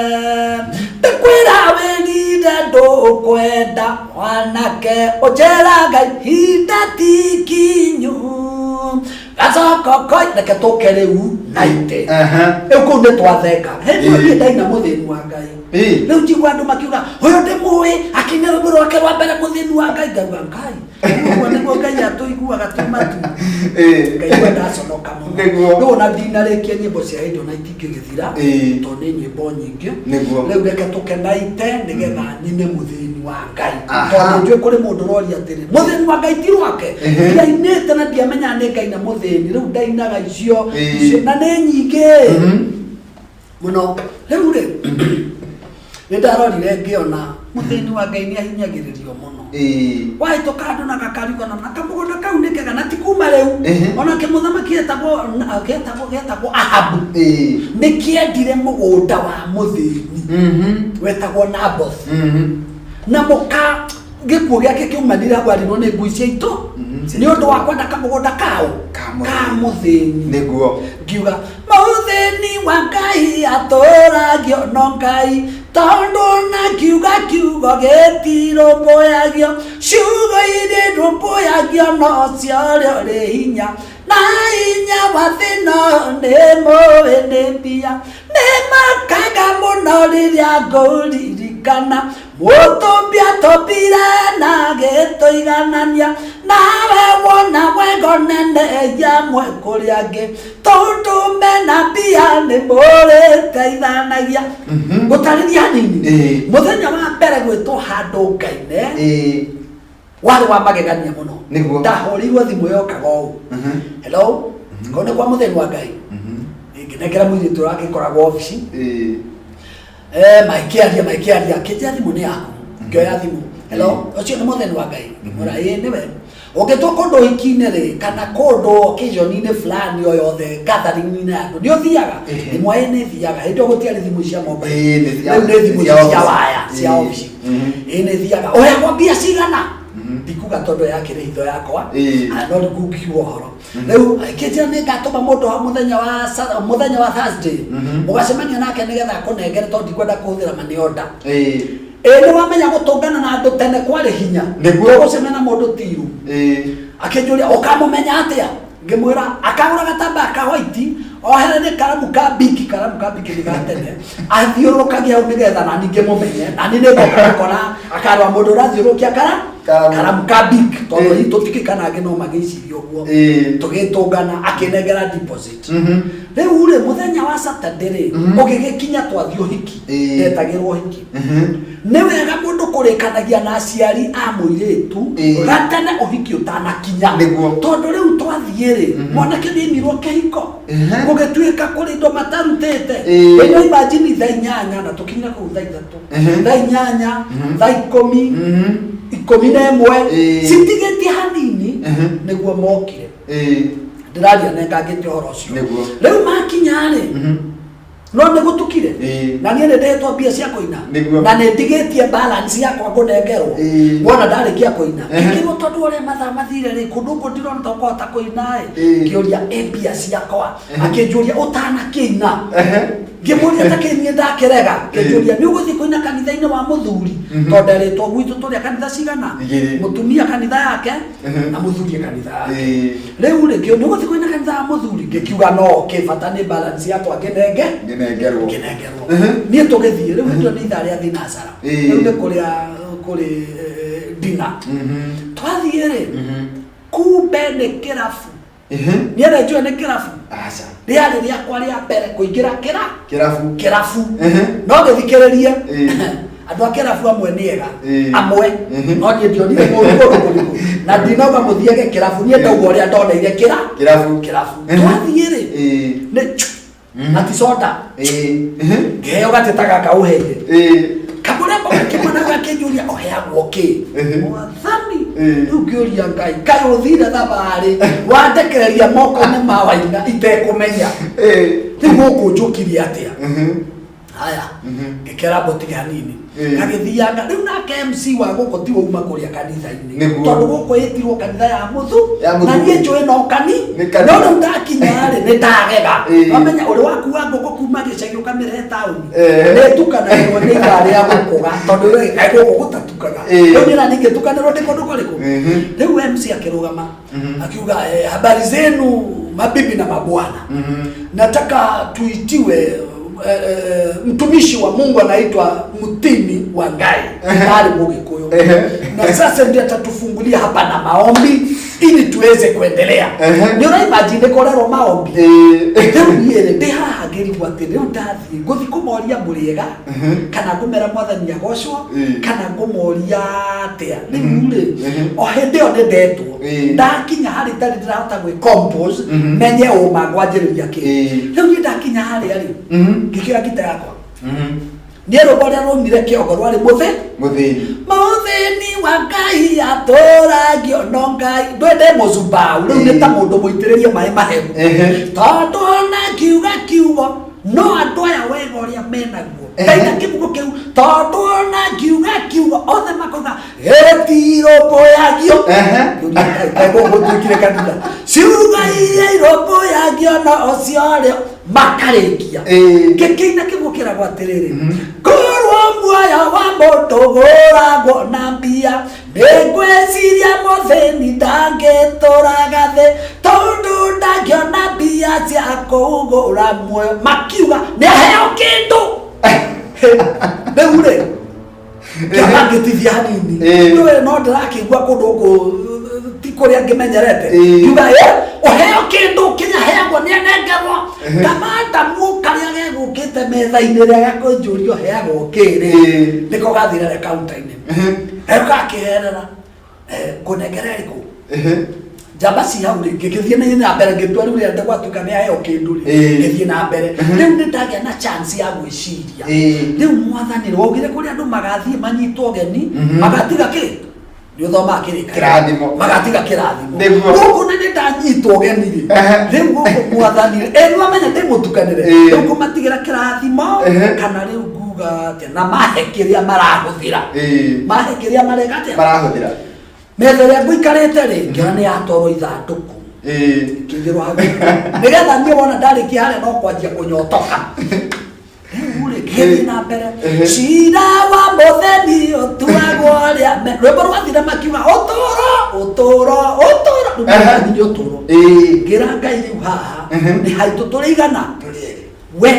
ndĩkwĩra wĩrire ndũkwenda mwanake, ũnjĩraga ihinda ti kinyu, gacoka ũkoi, reke tũke rĩu naite. Rĩu kũu nĩ twathenga. Hĩndĩ ĩyo niĩ ndaina mũthĩni wa Ngai. Rĩu njigua andũ makiuga, ũyũ ndĩmũĩ, akĩina rwĩmbo rwake rwa mbere mũthĩni wa Ngai, ngauga Ngai. Ũguo nĩguo Ngai atũiguaga twĩ matu. Ngaigua ndaconoka mũno. Nĩguo. Rĩu ona ndinarĩkia nyĩmbo cia hĩndĩ ona itingĩgĩthira. Tondũ nĩ nyĩmbo nyingĩ. Nĩguo. Rĩu reke tũkenaite nĩgetha nyine mũthĩni wa Ngai. Aha. Tondũ njũĩ kũrĩ mũndũ ũroria atĩrĩ, mũthĩni wa Ngai ti rwake. Ndiainĩte na ndiamenyaga nĩ ngaina mũthĩni. Rĩu ndainaga icio. Icio na nĩ nyingĩ. Mũno. Rĩu rĩ, nĩ ndarorire ngĩona mũthĩni wa Ngai nĩ ahinyagĩrĩrio mũno. Wahĩtũka andũ na gakarigana na kamũgũnda kau nĩ kega na ti kuma rĩu. Onake mũthamaki etagwo Ahabu. Nĩ kĩendire mũgũnda wa mũthĩni. Wetagwo Naboth. Na mũka gĩkuũ gĩake kĩaumanire agwarirwo nĩ ngui cia itũ. Nĩ ũndũ wa kwenda kamũgũnda kau Ka mũthĩni. ka mũthĩni. Nĩguo. Ngiuga mũthĩni wa Ngai atũragio no Ngai, tondũ na kiuga kiugo gĩtirũmbũyagio, ciugo iria irũmbũyagio no ciorĩa ũrĩ hinya, na hinya wa thĩ no nĩ mũĩ nĩ mbia, nĩ makaga mũno rĩrĩa ngũririkana, mũtũmbi atũmbire na agĩtũiganania, nawe wona wego nene ya mwe kũrĩ angĩ, tondũ mena mbia nĩ mũrĩteithanagia. Gũtarĩria hanini, mũthenya wa mbere gwĩtwo handũ ngaine, warĩ wa magegania mũno. Nĩguo. Ndahũrĩirwo thimũ yokaga ũũ. Hello, kũu nĩ kwa mũthenya wa Ngai. Ngĩnengera mũirĩtu ũrĩa agĩkoragwo obici. Maikĩaria, maikĩaria, akĩnjĩra thimũ nĩ yaku. Ngĩoya thimũ. Hello, ũcio nĩ mũthenya wa Ngai. Ngĩmwĩra, ĩĩ nĩwe. Ũngĩtwo kũndũ ũhiki-inĩ rĩ, kana kũndũ occasion-inĩ fulani o yothe, gathering-inĩ ya andũ, nĩ ũthiaga? Ĩmwe ĩ nĩ thiaga. Hĩndĩ ĩyo gũtiarĩ thimũ cia mobile. Ĩĩ, nĩ cia- Rĩu nĩ thimũ cia cia obici. waya, cia obici. Ĩ nĩ thiaga. Ũheagwo mbia cigana? Ndikuga tondũ yakĩrĩ hitho yakwa. Ah, no rĩu ngiuga ũhoro. Rĩu kĩnjĩra nĩ ngatũma mũndũ hau mũthenya wa mũthenya wa Thursday. Mũgacemania nake nĩgetha akũnengere tondũ ndikwenda kũhũthĩra money order. Ĩ nĩ wamenya gũtũngana na andũ tene kwarĩ hinya. Nĩguo. Tũgũcemania na mũndũ tiru. Akĩnjũria ũkamũmenya atĩa? Ngĩmwĩra akagũra gatambaya ka white oherere karamu ka biki, karamu ka biki nĩ ga tene, athiũrũrũkagia hau nĩgetha nani ngĩmũmenye, nani nĩ ngoka gũkora akarora mũndũ ũrathiũrũrũkia Karamu. karamu ka biki, tondũ hihi tũtikĩ kana angĩ no magĩcirie ũguo. Tũgĩtũngana akĩnengera deposit. Rĩu rĩ mũthenya wa Saturday rĩ ũgĩgĩkinya twathiĩ ũhiki, ndetagĩrwo ũhiki. Nĩ wega mũndũ kũrĩkanagia na aciari a mũirĩtu gatene ũhiki ũtanakinya. Nĩguo. Tondũ rĩu twathiĩ rĩ, mwanake nĩ aimirwo kĩhiko. Gũgĩtuĩka kũrĩ indo matarutĩte. Ĩno imagine thaa 8 na tũkinyire kũu thaa 3. Thaa 8, thaa 10, 11, citigĩtie hanini nĩguo mokire. Ndĩraria nengangĩte ũhoro ũcio. Nĩguo. Rĩu makinya rĩ, no nĩ gũtukire. Na niĩ nĩ ndĩhetwo mbia cia kũina. Nĩguo. Na nĩ ndigĩtie balance yakwa ngũnengerwo. Wona ndarĩkia kũina. Ngĩkĩrwo tondũ ũrĩa mathaa mathire rĩ, kũndũ gũkũ ndirona ta ũkũhota kũina ĩ. Ngĩũria ĩ mbia ciakwa. Akĩnjũria ũtanakĩina. Ngĩmũria ta kĩ niĩ ndakĩrega. Ngĩnjũria nĩ ũgũthiĩ kũina kanitha-inĩ wa mũthuri. Tondũ nderĩtwo gwitũ tũrĩa kanitha cigana? Igĩrĩ. Mũtumia kanitha yake na mũthuri kanitha yake. Rĩu rĩ, nĩ ũgũthiĩ kũina kanitha wa mũthuri? Ngĩkiuga no, kĩ bata nĩ balance yakwa ngĩnenge. Ngĩnengerwo. Ngĩnengerwo. Niĩ tũgĩthiĩ, rĩu hĩndĩ ĩyo nĩ ithaa rĩa thinacara. Rĩu nĩ kũrĩa kũrĩ dinner. Twathiĩ rĩ, kumbe nĩ kĩrabu. Niĩ nĩ njũĩ nĩ kĩrabu. Aca. Rĩarĩ rĩakwa rĩa mbere kũingĩra Kĩrabu. kĩrabu. No gĩthikĩrĩrie. Andũ a kĩrabu amwe nĩ ega. Amwe. No niĩ ndionire mũndũ kũndũ kũrĩkũ. Na ndinauga mũthiage kĩrabu, niĩ ndauga ũrĩa ndoneire Kĩrabu. kĩrabu. Twathiĩ rĩ, nĩ chu, na ti soda. Ngĩheo gatĩ ta gaka ũheire. Kamũrembo gakĩmwe nau gakĩnjũria ũheagwo kĩ? Mwathani, rĩu ngĩũria Ngai, kaĩ ũthire thabarĩ, wandekereria moko-inĩ ma Waina itekũmenya. Rĩu gũkũ njũkirie atĩa? Haya, ngĩkera mbũtige hanini. Gagĩthianga rĩu nake MC wa gũkũ tiwe uma kũrĩa kanitha-inĩ. Nĩguo. Tondũ gũkũ ĩtirwo kanitha ya mũthu. Ya mũthu. Na niĩ njũĩ no kani. Nĩ kanitha. No rĩu ndakinya rĩ, nĩ ndagega. Wamenya ũrĩ wakua ngũkũ kuma gĩcagi ũkamĩrehe taũni. Nĩ ĩtukanagĩrwo nĩ ithaa rĩa gũkũga tondũ we kaĩ gũkũ gũtatukaga. Rĩu niĩ na ningĩtukanĩrwo ndĩ kũndũ kũrĩkũ? Rĩu MC akĩrũgama akiuga, habari zenu mabibi na mabwana. Nataka tuitiwe mtumishi wa Mungu anaitwa Mutini wa Ngai Ali Mugikuyu. Na sasa ndiye atatufungulia hapa na maombi ili tuweze kuendelea. Nĩ ũra imagine korerwo maombi. Rĩu niĩ rĩ ndĩ haha ngĩrigwo atĩ rĩu ndathiĩ ngũthiĩ kũmoria mũrĩega kana ngũmera mwathani agocwo kana ngũmoria atĩa. Rĩu rĩ o hĩndĩ ĩyo nĩ ndetwo ndakinya harĩ itarĩ ndĩrahota gwĩ compose menye ũma ngwanjĩrĩria kĩ. Rĩu niĩ ndakinya harĩa rĩ ngĩkĩoya ngita yakwa. Niĩ rwĩmbo rũrĩa rwaumire kĩongo rwarĩ mũthĩ. Mũthĩni. Mũthĩni wa Ngai atũragio no Ngai. Ndwende mũcumbau rĩu nĩ ta mũndũ mũitĩrĩrie maĩ mahehu. Tondũ ona ngiuga kiugo no andũ aya wega ũrĩa menaguo. Ndaina kĩbuku kĩu tondũ ona ngiuga kiugo othe makoiga gĩtirũmbũyagio. Ngai gũgũtuĩkire kanitha. Ciugo iria irũmbũyagio no ciorĩo makarĩkia. Ngĩkĩina kĩbuku kĩragwo atĩrĩrĩ, korwo muoyo wa mũndũ ũgũragwo na mbia, nĩngwĩciria mũthĩni ndangĩtũraga thĩ, tondũ ndangĩona mbia cia kũgũra muoyo. Makiuga nĩaheo kĩndũ. Rĩu rĩ, kĩama ngĩtithia hanini. Ndũĩ no ndĩrakĩigua kũndũ gũkũ ti kũrĩa ngĩmenyerete. Ngiuga, ũheo kĩndũ kĩrĩa heagwo nĩanengerwo. Kamandamu karĩa gegũkĩte metha-inĩ rĩa gakũnjũria ũheagwo kĩ rĩ, nĩko gathire rĩ counter-inĩ. Gakĩherera, ngũnengera ĩrĩkũ? Njamba ci hau rĩ, ngĩgĩthiĩ na mbere ngĩtua rĩu rĩrĩa gwatuĩka nĩ aheo kĩndũ rĩ, ngĩthiĩ na mbere. Rĩu nĩ ndagĩa na chance ya gwĩciria. Rĩu mwathani rĩ, waugire kũrĩa andũ magathiĩ manyitwo ũgeni, magatiga kĩ? Nĩ ũthomaga kĩrĩkanĩro. Kĩrathimo. Magatiga kĩrathimo. Nĩguo. Gũkũ nĩ nĩ ndanyitwo ũgeni rĩ. Rĩu gũkũ mwathani rĩ, ĩ nĩwamenya ndĩ mũtukanĩre. Rĩu ngũmatigĩra kĩrathimo kana rĩu nguga atĩa na mahe kĩrĩa marahũthĩra. Mahe kĩrĩa mareka atĩa? Marahũthĩra. Metha ĩrĩa ngũikarĩte rĩ, ngĩona nĩ yatwarwo ithandũkũ. Ngĩigĩrwo hau. Nĩgetha niĩ wona ndarĩkia harĩa no kwanjia kũnyotoka. Rĩu rĩ, ngĩgĩthiĩ na mbere. Cira wa mũtheni ũtuagwo ũrĩa rwĩmbo rwathira makiuga ũtũũro ũtũũro ũtũũro. Rĩu mwathani nĩ ũtũũro. Ngĩra Ngai rĩu haha nĩ haitũ tũrĩ igana we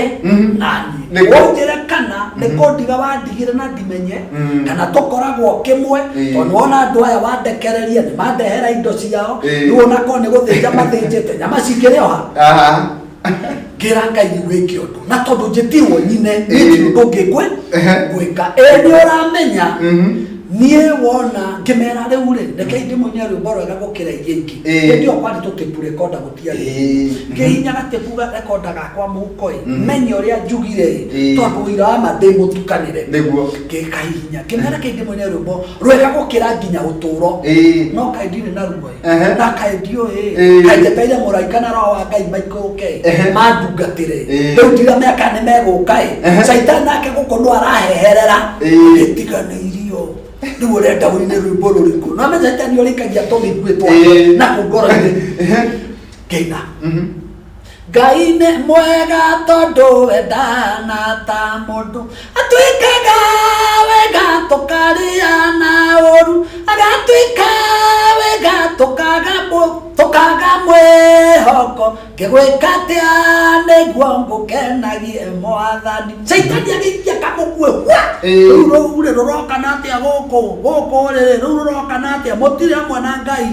na niĩ. Ũnjĩre kana nĩ kũndiga wandigire na ndimenye kana tũkoragwo kĩmwe tondũ wona andũ aya wandekereria nĩ mandehera indo ciao. Rĩu ona korwo nĩ gũthĩnja mathĩnjĩte nyama cikĩrĩ o ha. Ngĩra Ngai rĩu wĩke ũndũ na tondũ njĩtirwo nyine niĩ ndirĩ ũndũ ũngĩ ngwĩka. Ĩ nĩ ũramenya niĩ wona ngĩmera rĩu rĩ rekei ndĩmũine rwĩmbo rwega gũkĩra iria ingĩ. Hĩndĩ ĩyo kwarĩ tũtĩpu rekonda gũtiarĩ. Ngĩhihinya gatĩpu rekonda gakwa mũhuko ĩ menye ũrĩa njugire ĩ tondũ ũira wa ma ndĩ mũtukanĩre. Ngĩkahihinya ngĩmera rekei ndĩmũine rwĩmbo rwega gũkĩra nginya ũtũũro. No kaĩ ndirĩ na ruo ĩ na kaĩ ndiũĩ kaĩ njetereire mũraika na roho wa Ngai maikũrũke mandungatĩre. Rĩu ndiramenya kana nĩ megũka ĩ. Caitani nake gũkũ no araheherera ĩtiganĩirio. Rĩu ũrenda ũine rwĩmbo rũrĩkũ? No menya caitani ũrĩkagia tũmĩguĩ twake na kũu ngoro-inĩ. Ngĩina. Ngai nĩ mwega tondũ endana ta mũndũ atwĩkaga wega tũkarĩa na ũru agatwĩka wega tũkaga mwĩhoko ngĩgwĩka atĩa nĩguo ngũkenagie mwathani. Caitani agĩikia kamũkuĩ hwa. Rĩu rũu rĩ rũroka na atĩa gũkũ gũkũ rĩ rĩu rũroka na atĩa mũtirĩ hamwe na Ngai.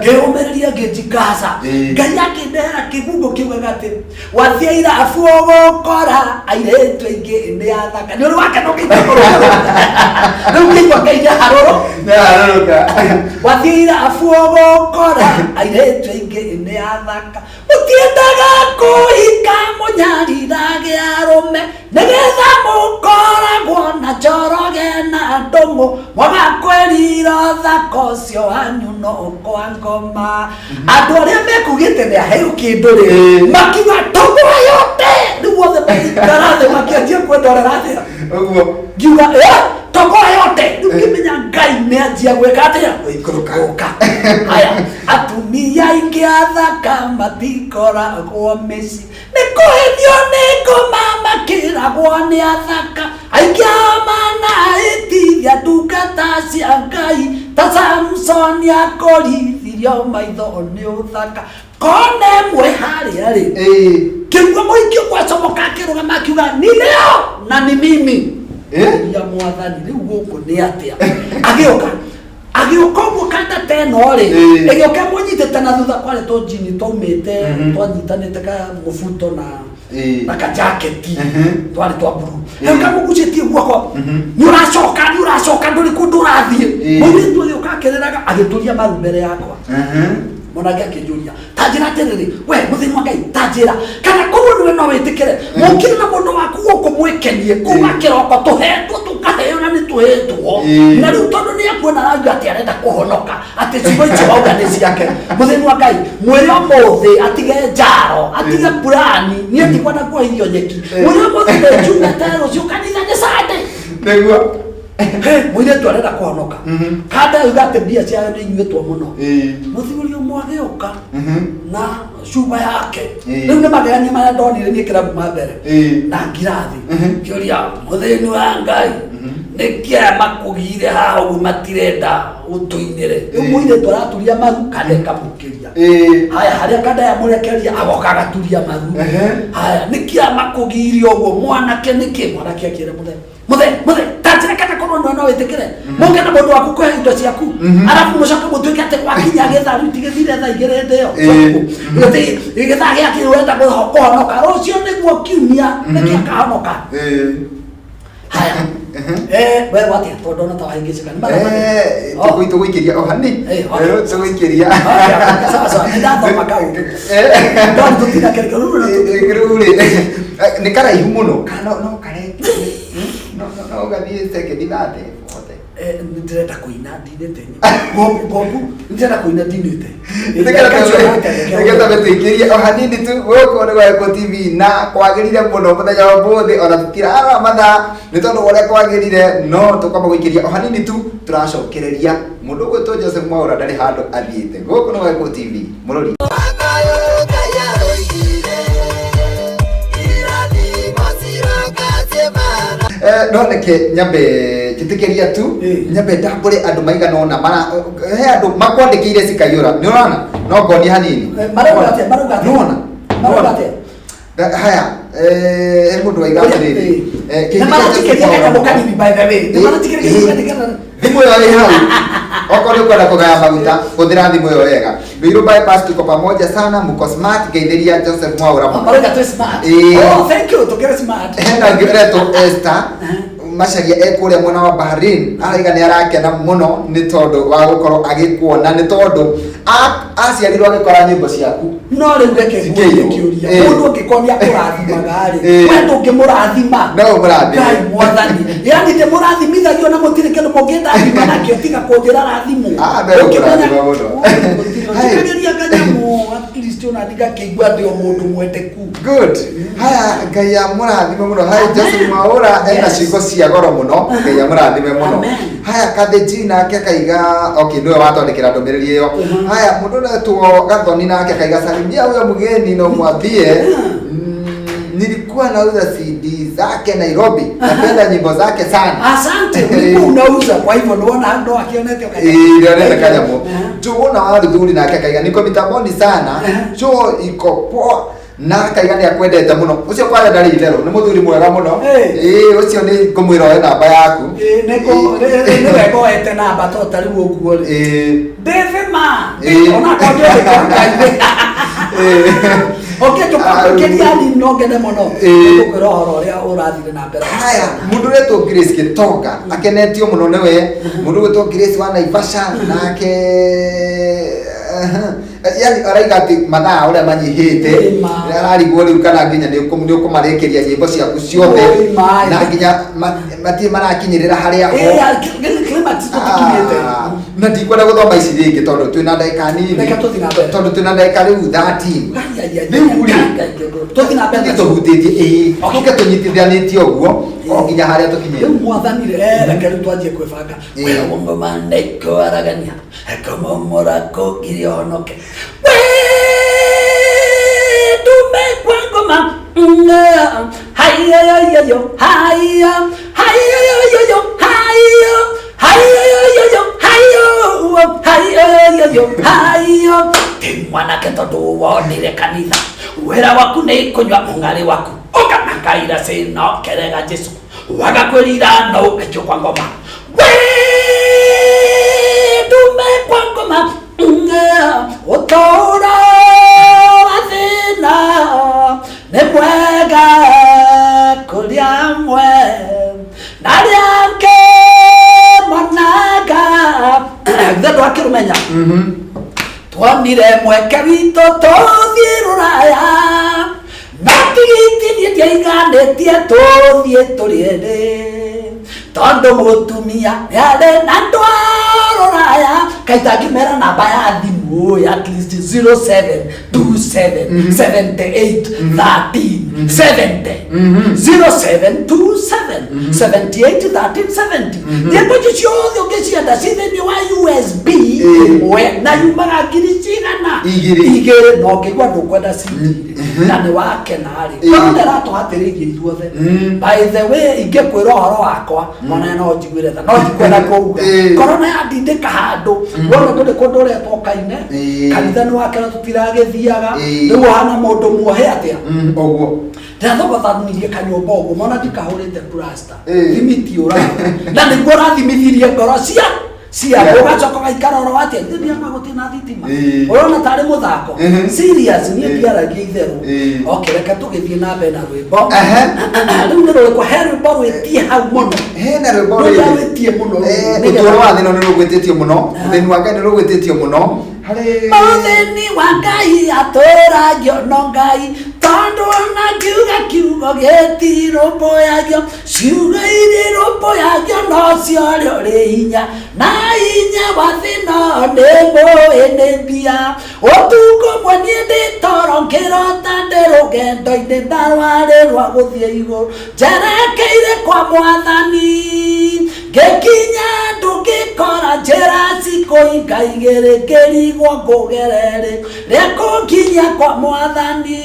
Ngĩũmĩrĩria ngĩnjikaca. Ngai akĩndehera kĩgungo kiugaga atĩ wathiĩ irabu ũgũkora airĩtu aingĩ nĩ athaka. Nĩ ũrĩ wakena ũkĩigua kũrũrũ. Rĩu ngĩigua Ngai nĩ harũrũ. Nĩ harũrũka. Wathiĩ irabu ũgũkora airĩtu aingĩ nĩ athaka. Mũtiendaga kũhika mũnyarirage arũme nĩgetha mũkoragwo na njoroge na ndũng'ũ mwaga kwĩrira ũthaka ũcio wanyu no kwa ngoma. Andũ arĩa mekugĩte nĩ aheo kĩndũ rĩ makiuga tũgwa yote rĩu othe magĩikara thĩ makĩanjia kwendorera atĩa. Ũguo. Ngiuga tũgwa yote rĩu ngĩmenya Ngai nĩ anjia gwĩka atĩa. Gũikũrũka. Gũka. Haya atumia aingĩ athaka matikoragwo mĩciĩ nĩ kũhĩthio nĩ ngoma makĩragwo nĩ athaka aingĩ ao manaĩtithia ndungata cia Ngai ta Samsoni akũrithirio maitho nĩ ũthaka. Kona ĩmwe harĩa rĩ kĩigua mũingĩ ũgwacomoka akĩrũgama akiuga ni leo na ni mimi. Ya mwathani rĩu gũkũ nĩ atĩa. Agĩũka agĩũka ũguo kanda ta ĩno rĩ ĩgĩũka ĩmũnyitĩte na thutha kwarĩ tũnjini twaumĩte twanyitanĩte ka mũbuto na na kajaketi twarĩ twa mburu. Rĩu kamũgucĩtie guoko nĩ ũracoka nĩ ũracoka ndũrĩ kũndũ ũrathiĩ. Mũirĩtu agĩũka akĩrĩraga agĩturia maru mbere yakwa. Mwanake akĩnjũria ta njĩra atĩrĩrĩ we mũthĩni wa Ngai ta njĩra kana korwo nĩwe no wĩtĩkĩre mũkire na mũndũ waku gũkũ mwĩkenie kuma kĩroko tũhetwo tũkaheo na nĩ tũhetwo na rĩu tondũ nĩ akuona arauga atĩ arenda kũhonoka atĩ ciugo icio wauga nĩ ciake. Mũthĩni wa Ngai mwĩre ũmũthĩ atige njaro atige purani niĩ ndikwenda kuohithio nyeki. Mwĩre ũmũthĩ nĩ njumĩte rũciũ kanitha nĩ Sunday. Nĩguo. Mũirĩtu arenda kũhonoka. Kanda auga atĩ mbia ciao nĩ inyuĩtwo mũno. Mũthuri ũmwe agĩũka na cuba yake. Rĩu nĩ magegania marĩa ndonire niĩ kĩrabu ma mbere. Na ngirathi. Kĩũria mũthĩni wa Ngai nĩkĩ aya makũgire haha ũguo matirenda ũtũinĩre. Rĩu mũirĩtu araturia maru kanda ĩkamũkĩria. Haya harĩa kanda yamũrekeria agoka agaturia maru. Haya nĩkĩ aya makũgiire ũguo mwanake nĩkĩ? Mwanake akĩra mũthee muthe muthe ta njĩra kana korwo nĩwe no wĩtĩkĩre mũke na mũndũ waku kũhe indo ciaku arabu mũcoke mũtuĩke atĩ gwakinya gĩthaa rĩu tigĩthire thaa igĩrĩ hĩndĩ ĩyo gĩtĩ gĩthaa gĩa kĩ ũrenda kũhonoka rũciũ nĩguo kiumia nĩkĩ akahonoka. Haya we watia tondũ ndona ta wahĩngĩcĩka nĩ mathaa Tũgũikĩria o hani. Tũgũikĩria. Sawa sawa nĩ ndathoma kaũndũ ndona tũtinakĩrĩka rĩu Rĩu rĩ nĩ karaihu mũno kana no kare no gathiĩ sekendi thate. Nĩ ndĩrenda kũina ndinĩte nyĩmbo. Ngombu, nĩ ndĩrenda kũina ndinĩte. Nĩgetha mĩtũingĩrie o hanini tu gũkũ nĩ gwa Gĩkũ TV na kwagĩrire mũno mũthenya wa ũmũthĩ ona tũtirarora mathaa nĩ tondũ wa ũrĩa kwagĩrire no tũkwamba gũikĩria o hanini tu tũracokereria mũndũ ũgwĩtwo Joseph Mwaũra ndarĩ handũ athiĩte gũkũ nĩ gwa Gĩkũ TV mũrori. No reke nyambe njĩtĩkĩria tu nyambe ndambũre andũ maigana ũna mara he andũ makwandĩkĩire cikaiyũra nĩ ũrona no ngonie hanini. Marauga atĩa? Marauga atĩa? Nĩwona? Marauga atĩa? Haya, he mũndũ waiga atĩrĩrĩ, Nĩ kĩhiki kĩa maratikĩria Joseph kanyamũ Mwaũra- kanini, by the way. Nĩ maratikĩria kanyamũ kanini. Thimũ ĩyo ĩ hau okorwo nĩ ũkwenda kũgaya maguta hũthĩra thimũ ĩyo wega. Ruiru bypass tuko pamoja sana, mko smart. Ngeithĩria Joseph Mwaũra mũno. Marauga twĩ smart. Ĩĩ. Oh, thank you, tũkĩrĩ smart. Hena ũngĩ ũretwo Esther Macharia e kũrĩa mwena wa Bahrain araiga nĩ arakena mũno nĩ tondũ wa gũkorwo agĩkuona nĩ tondũ aciarirwo agĩkora nyĩmbo ciaku. No rĩu reke ngũrie Cikĩiywo. kĩũria. Mũndũ ũngĩkorwo nĩ akũrathimaga rĩ, we ndũngĩmũrathima? No ũmũrathime. Ngai mwathani, yani ndĩmũrathimithagio na mũtirĩ kĩndũ mũngĩndathima nakĩo tiga kũnjĩra rathimwo. Ah, no ũkũrathima mũno. Hai. Njikagĩria kanyamũ at least ona ndigakĩigua ndĩ o mũndũ mwendeku. Good. Haya, Ngai amũrathime mũno. Haya, Joseph Mwaũra ena ciugo cia goro mũno. Ngai amũrathime mũno. Amen. Haya, Kathĩnji nake akaiga, okay, nĩwe watwandĩkĩra ndũmĩrĩri ĩyo. Haya, mũndũ ũretwo Gathoni nake akaiga, salimia huyo mgeni na umwambie nilikuwa nauza CD zake Nairobi. Napenda nyimbo zake sana. Asante, ulikuwa unauza, kwa hivyo nĩwona no akĩonete kanyamũ. Ĩĩ, ndĩonete kanyamũ. Njũgũna wa Ruthuri nake akaiga niko mitamboni sana. Choo iko poa na akaiga nĩ akwendete mũno. Ũcio kwanja ndarĩ itherũ, nĩ mũthuri mwega mũno. Ĩĩ, ũcio nĩ ngũmwĩra oe namba yaku. Ĩĩ, nĩ wega oete namba to ta rĩu ũguo rĩ. Ndĩthima. Onakorwo ndĩũĩ kũruta. Okay, tũkĩria nini no ngene mũno. Ngũkwĩra ũhoro ũrĩa ũrathire na mbere. Haya, mũndũ ũretwo Grace Gĩtonga akenetio mũno nĩwe. Mũndũ ũgwĩtwo Grace wa Naivasha nake yani araiga atĩ mathaa ũrĩa manyihĩte Ĩĩ ma. ararigwo rĩu kana nginya nĩ ũkũmarĩkĩria nyĩmbo ciaku ciothe Ĩĩ ma. na nginya matirĩ marakinyĩrĩra harĩa ho. Climax tũtikinyĩte. Ah, na ndikwenda gũthoma ici rĩngĩ tondũ twĩna ndagĩka nini. Reke tũthiĩ na mbere. Tondũ twĩna ndagĩka rĩu 13. Ai, ai, ai, Rĩu rĩ, ai, ai, tũthiĩ na mbere. tũthiĩ tũhutĩtie ĩĩ Okay. tũke tũnyitithanĩtie ũguo o nginya harĩa tũkinyĩte. Rĩu mwathani rĩ, reke rĩu twanjie kwĩbanga. Wĩra ngoma nĩkwaragania kũmomora kũngiria ũhonoke. Wĩtume kwa ngoma haiyoyoyo haiyo haiyoyoyo haiyo haiyoyoyo haiyo haiyoyoyo haiyo. Ti mwanake tondũ wonire kanitha wĩra waku nĩ kũnyua mũng'arĩ waku ũkamakaira cinokerega Jesu wagakwĩrira no ũkaikio kwa ngoma wĩtume kwa ngoma ũtũũro wa thĩna nĩ mwega kũrĩ amwe na arĩa angĩ monaga githĩ ndwakĩrũmenya twonire mweke witũ tũthiĩ rũraya no tigiti niĩ ndiaiganĩtie tũthiĩ tũrĩ erĩ tondũ mũtumia nĩarĩ na andũ a rũraya kaita ngĩmera namba ya thimũ ĩ, at least 0727 78 13 70 0727 78 13 70 nyĩmbo ici ciothe ũngĩcienda ci thĩinĩ wa USB ĩmwe na yumaga ngiri cigana Igĩrĩ. Igĩrĩ na ũngĩigua ndũkwenda CD na nĩ wakena rĩ korona ĩratũhatĩrĩirie ithuothe. By the way, ingĩkwĩra ũhoro wakwa ona no njiguĩre tha no ndikwenda kũuga. Korona yandindĩka handũ wona ndũrĩ kũndũ ũretwo kaine kanitha nĩ wakena tũtiragĩthiaga rĩu ũhana mũndũ muohe atĩa. Ũguo Ndathogothanĩrie kanyũmba ũguo mona ndikahũrĩte plaster thimiti ũraga na nĩguo ũrathimithirie ngoro cia cia ũgacoka ũgaikara oro atĩa ithe ndiama gũtirĩ na thitima ũrona tarĩ mũthako serious niĩ ndiaragia itherũ. Okay, reke tũgĩthiĩ na mbere na rwĩmbo rĩu nĩ rũrĩkũ he rwĩmbo rwĩtie hau mũno hena rwĩmbo rũrĩa rwĩtie mũno ũtũũro wa thĩna nĩ rũgwĩtĩtio mũno ũthĩni wa Ngai nĩ rũgwĩtĩtio mũno harĩ mũthĩni wa Ngai atũragio no Ngai tondũ ona ngiuga kiugo gĩtirũmbũyagio ciugo irĩrũmbũyagio no ũcio ũrĩa ũrĩ hinya na hinya wa thĩna nĩ mũĩ nĩ mbia ũtukũ ũmwe niĩ ndĩ toro ngĩrota ndĩ rũgendo-inĩ na rwarĩ rwa gũthiĩ igũrũ njerekeire kwa mwathani ngĩkinya andũ ngĩkora njĩra cikũinga igĩrĩ ngĩrigwo ngũgerere rĩa kũnginyia kwa mwathani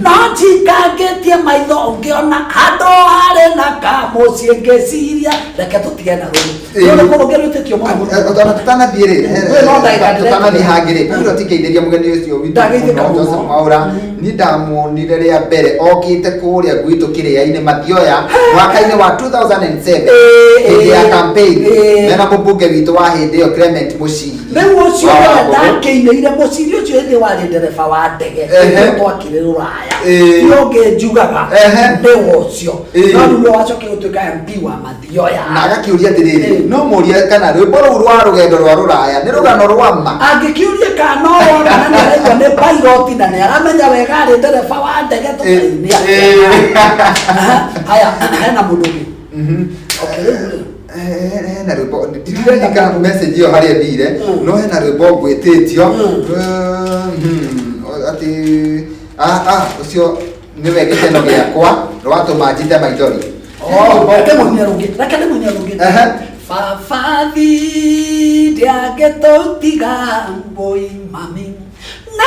no njikangĩtie maitho ngĩona handũ harĩ na kamũciĩ ngĩciria reke tũtige na rũrũ. Rũrũ kũrũ ngĩrutĩtio mũno mũno. Ona tũtanathiĩ rĩ, Wĩ no ndagĩka tũtanathiĩ hangĩ rĩ, Paulo tingeithĩria mũgeni ũcio witũ Ndageithĩka mũno, mũno. Joseph Mwaũra. Niĩ ndamuonire rĩa mbere okĩte kũrĩa gwitũ kĩrĩa-inĩ Mathioya mwaka-inĩ wa 2007 hĩndĩ ya campaign mena mũmbunge witũ wa hĩndĩ ĩyo Clement Mũciri. Rĩu ũcio Wa nĩwe Wangũgũ. ndakĩinĩire mũciri ũcio hĩndĩ warĩ ndereba wa ndege. Hĩndĩ twakire rũraya ti ũngĩ njugaga nĩwe ũcio. No rĩu nĩwe wacokire gũtuĩka MP wa Mathioya. Na agakĩũria atĩrĩrĩ, no mũrie kana rwĩmbo rũu rwa rũgendo rwa rũraya nĩ rũgano rwa ma. Angĩkĩũria kana no wona na nĩaraigua nĩ pilot na nĩaramenya wega arĩ ndereba wa ndege tũkaine atĩa. Haya, hena mũndũ ũngĩ. Okay, rĩu rĩ. Hena rwĩmbo ndirirandika message ĩyo harĩa ĩthire, no hena rwĩmbo ngwĩtĩtio atĩ ũcio nĩwe gĩkeno gĩakwa rwatũma njite maithori. Oh, reke mũinie rũngĩ, reke ndĩmũinie rũngĩ. Babathi ndĩangĩtũtiga mbũi mami na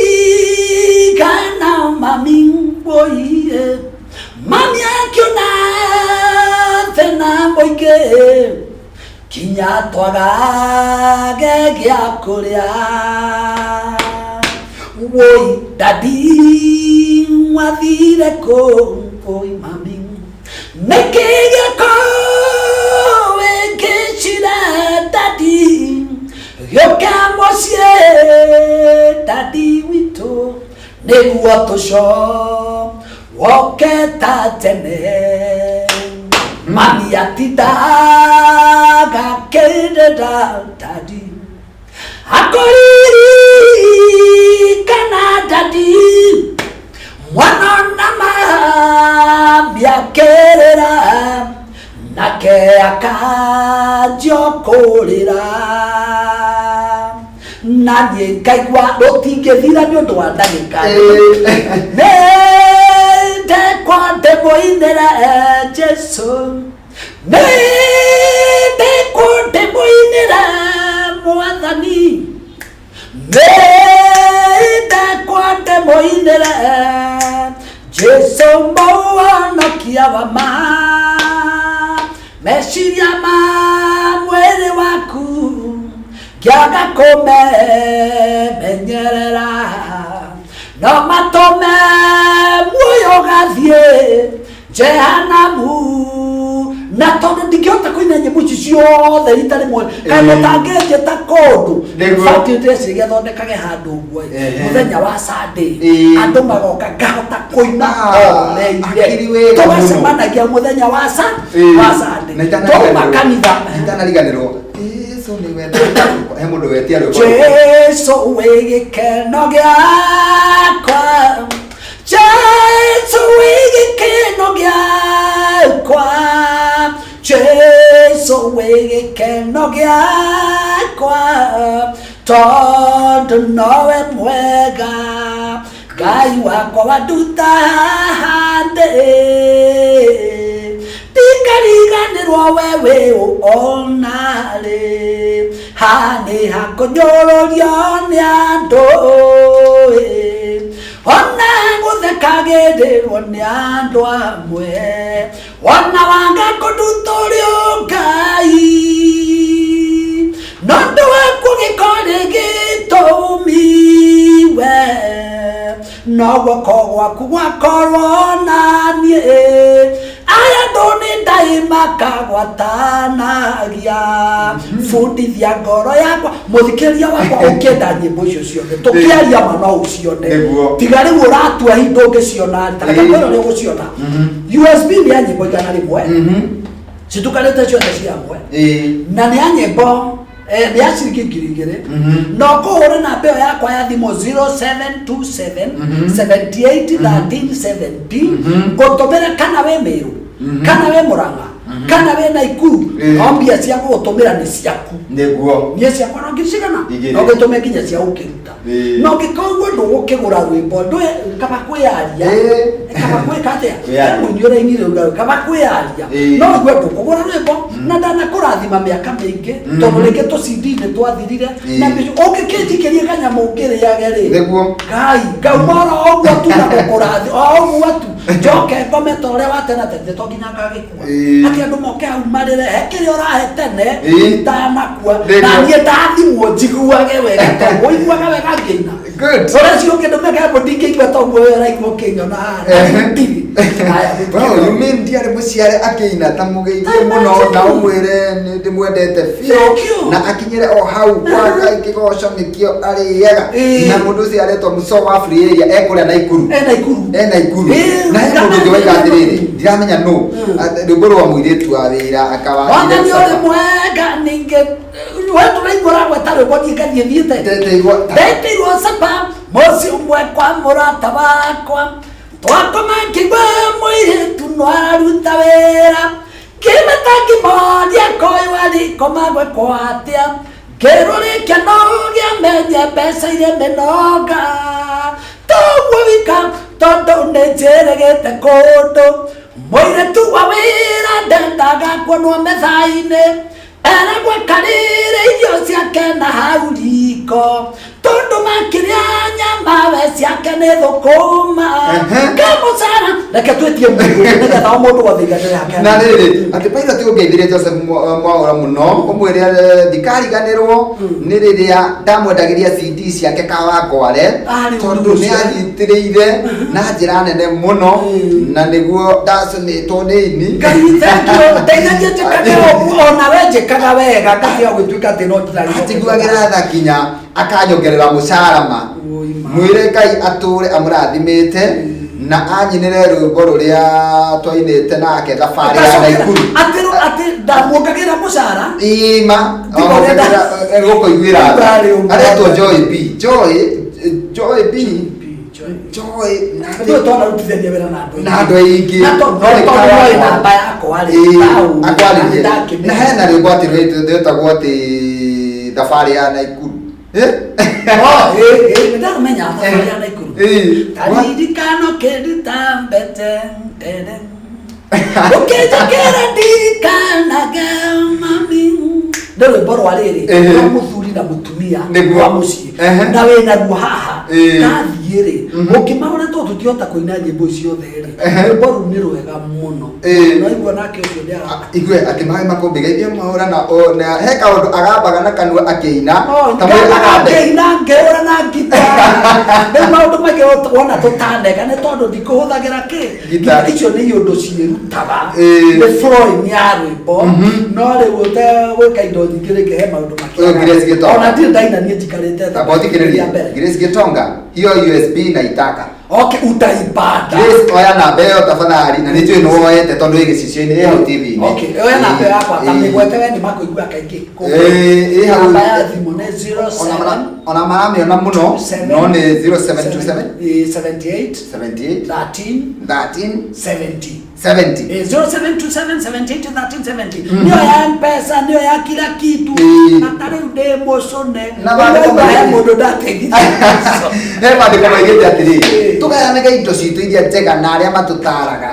gĩtũtiga na mami mbũi mami akiona thĩna mũingĩ kinya twagage gĩa kũrĩa woi dadi wathire kũ woi mami nĩkĩ gĩko wĩngĩcire dadi gĩũke mũciĩ dadi witũ nĩguo tũcoke ta tene mami atindaga akĩrĩra dadi akũririkana dadi mwana na mami akĩrĩra nake akanjia kũrĩra na niĩ ngaigua rũtingĩthira nĩ ũndũ wa ndagĩka nĩndekwa ndĩmũinĩre Jesũ nĩndekwo ndĩmũinĩre Mwathani nĩndekwa ndĩmũinĩre Jesũ mũhonokia wa ma meciria ma mwĩrĩ waku ngĩaga kũmemenyerera no matũme muoyo ũgathiĩ Jehanamu na tondũ ndingĩhota kũina nyĩmbo ici ciothe rita rĩmwe kaĩ mũtangĩnjĩta kũndũ batiĩ ndĩreciria thondekage handũ ũguo mũthenya wa Sunday andũ magoka ngahota kũina horeire tũgacemanagia mũthenya wa Sunday twauma kanitha. Itanariganĩrwo Jesu nĩwe he mũndũ wetia rwĩmbo. Jesu wĩ gĩkeno gĩakwa Jesu wĩ gĩkeno gĩakwa Jesu wĩ gĩkeno gĩakwa tondũ nowe mwega Ngai wakwa wanduta haha ndĩ ndikariganĩrwo we wĩ ũ onarĩ haha nĩ hakũnyũrũrio nĩ andũ ona gũthekagĩrĩrwo nĩ andũ amwe ona wanga kũndutũrio Ngai no ũndũ waku gĩkorĩ gĩtũmi we no guoko gwaku gwakorwo na niĩ aya andũ nĩ ndaĩ makagwatanagia bundithia ngoro yakwa mũthikĩrĩria wakwa ũkĩenda nyĩmbo icio ciothe tũkĩaria ma no ũcione tiga rĩu ũratua hingo ũngĩciona ta reke ngwĩre ũrĩa ũgũciona USB nĩ ya nyĩmbo 100 citukanĩte ciothe ci hamwe na nĩ ya nyĩmbo nĩ ya ciringi 2000 na ũkũhũra namba ĩyo yakwa ya thimũ 0727 78 13 70 ngũtũmĩre kana wĩ Mĩrũ kana wĩ Mũrang'a Kana wĩ Naikuru, no mbia cia gũgũtũmĩra nĩ ciaku. Nĩguo. Niĩ ciakwa no ngiri cigana? Igĩrĩ. No ngĩtũme nginya cia gũkĩruta. No ngĩkorwo ndũgũkĩgũra rwĩmbo ndũĩ kaba kwĩyaria. Kaba kwĩka atĩa? Kwĩyaria. He mũini ũrainire uga kaba kwĩyaria. No ũgue ndũkũgũra rwĩmbo na ndanakũrathima mĩaka mĩingĩ, tondũ rĩngĩ tũ CD nĩ twathirire na ũngĩkĩnjikĩria kanyamũ ngĩrĩage rĩ. Nĩguo. Ngai ngauma oro ũguo tu na gũkũrathi o ũguo tu, njoke ngome ta ũrĩa wa tene tene, to nginya ngagĩkua. Atĩ andũ moke hau marĩre he kĩrĩa ũrahe tene itanakua. Na niĩ ndathimwo njiguage wega, tondũ ũiguaga wega ngĩina. Good. Ũrĩa ũcio ũngĩ ndũmeke hapo ndingĩigua ta ũguo we ũraigua ũkĩnyona haha. Ndirĩ. Haya, Well, you mean ndiarĩ mũciare akĩina ta mũgeithie mũno na ũmwĩre nĩ ndĩmwendete biũ Thank you. na akinyĩre o hau kwa Ngai kĩgoco nĩkĩo arĩaga. Na mũndũ ũcio aretwo Muso wa Free Area ekũrĩa Naikuru. E Naikuru. E Naikuru. Na he mũndũ ũngĩ waiga atĩrĩrĩ, ndiramenya nũ, rwĩmbo rwa mũirĩtu wa wĩra akawa. Ona nĩ ũrĩ mwega ningĩ we tũraigua ũragweta rwĩmbo niĩ ngathiĩ thiĩte. Ndetirwo capa mũciĩ ũmwe kwa mũrata wakwa, twakoma ngĩigua mũirĩtu no araruta wĩra, ngĩmeta ngĩmoria koyũ arĩkoma gwekwo atĩa, ngĩrwo gĩkeno gĩamenye mbeca irĩ mĩnoga, toguo wika tondũ nĩ njĩrĩgĩte kũndũ, mũirĩtu wa wĩra ndendaga kuonwo metha-inĩ, eragwo akarĩre irio ciake na hau riko, tondũ makĩrĩa nyama we ciake nĩ thũkũma. Kamũcara reke twĩtie mũndũ nĩgetha o mũndũ wothe iganĩre yake. Na rĩrĩ atĩ pilot ũngeithirie Joseph Mwaũra mũno, ũmwĩre ndikariganĩrwo nĩ rĩrĩa ndamwendagĩria CD ciake Kawangware, Arĩ tondũ ũndũ nĩ ũcio. anyitĩrĩire na njĩra nene mũno na nĩguo ndacũnĩtwo nĩ ini. Ngai thank you, ndeithagia njĩkage ũguo ona we njĩkaga wega ngatiga gũtuĩka atĩ no ndiraigua. Atiguagĩra tha nginya akanyongerera mũcara ma. Oi, ma. Mwĩre Ngai atũre amũrathimĩte na anyinĩre rwĩmbo rũrĩa twainĩte nake thabarĩ ya Naikuru. Atĩ atĩ ndamuongagĩrĩra mũcara. Ima. Tiga ũrĩa Gũkũiguĩra tha. Ndarĩ ũguo. Aretwo Joy B. Joy Joy B. Joy na Ithuĩ twanarutithania wĩra na andũ na andũ aingĩ. Na tondũ No nĩ tondũ kawa- nĩ namba yakwa rĩ, Akwarĩrie. ndakĩmenya. Na hena rwĩmbo atĩ rwĩtagwo atĩ thabarĩ ya Naikuru. Eh? Oh, ĩ, ĩ, nĩndamenya thabarĩ ya Naikuru. Karirikano kĩruta mbete tere. Ũkĩnjĩkĩra ndirikanaga mami. Nĩ rwĩmbo rwa rĩrĩ rwa mũthuri na mũtumia Nĩguo. wa mũciĩ na wĩna ruo haha ndathiĩ rĩ ũngĩmarore tondũ tũtingĩhota kũina nyĩmbo ciothe rĩ, rwĩmbo rũu nĩ rwega mũno. No igua nake ũcio nĩ ara Igue atĩ maĩ makũmbĩ geithia Mwaũra na na he kaũndũ agambaga na kanua akĩina ta mwĩre Ngambaga agambe. ngĩina ngĩũra na ngita. Rĩu maũndũ maingĩ wona tũtaneka nĩ tondũ ndikũhũthagĩra kĩ Gita. Gita icio nĩ iũndũ ciĩrutaga. Nĩ flowing ya rwĩmbo, no rĩu ũtegwĩka indo nyingĩ rĩngĩ he maũndũ Ũyũ Grace Gĩtonga. Ona ndirĩ ndaina niĩ njikarĩte thĩ. Amba ũthikĩrĩrie. Rĩa mbere. Grace Gĩtonga hiyo USB naitaka. Okay, utaipata. Grace oya namba ĩyo tafadhali, na nĩ njũĩ nĩ woete tondũ ĩ gĩcicio-inĩ ĩ hau TV-inĩ. Okay, oya namba yakwa ta mĩgwete we nĩ makũigua kaingĩ. Ĩ hau. Namba ya thimũ nĩ 07 Ona maramĩona mũno no nĩ 0727 78 78 13 13 70. 70. 0727 78 13 70. Nĩyo ya Mpesa, nĩyo ya kila kitu. Na ta rĩu ndĩ mũcũne. Na maandĩko Ũraigua he maingĩ. mũndũ ndateithirie. He maandĩko maigĩte atĩrĩrĩ, tũgayanage indo citũ iria njega na arĩa matũtaraga.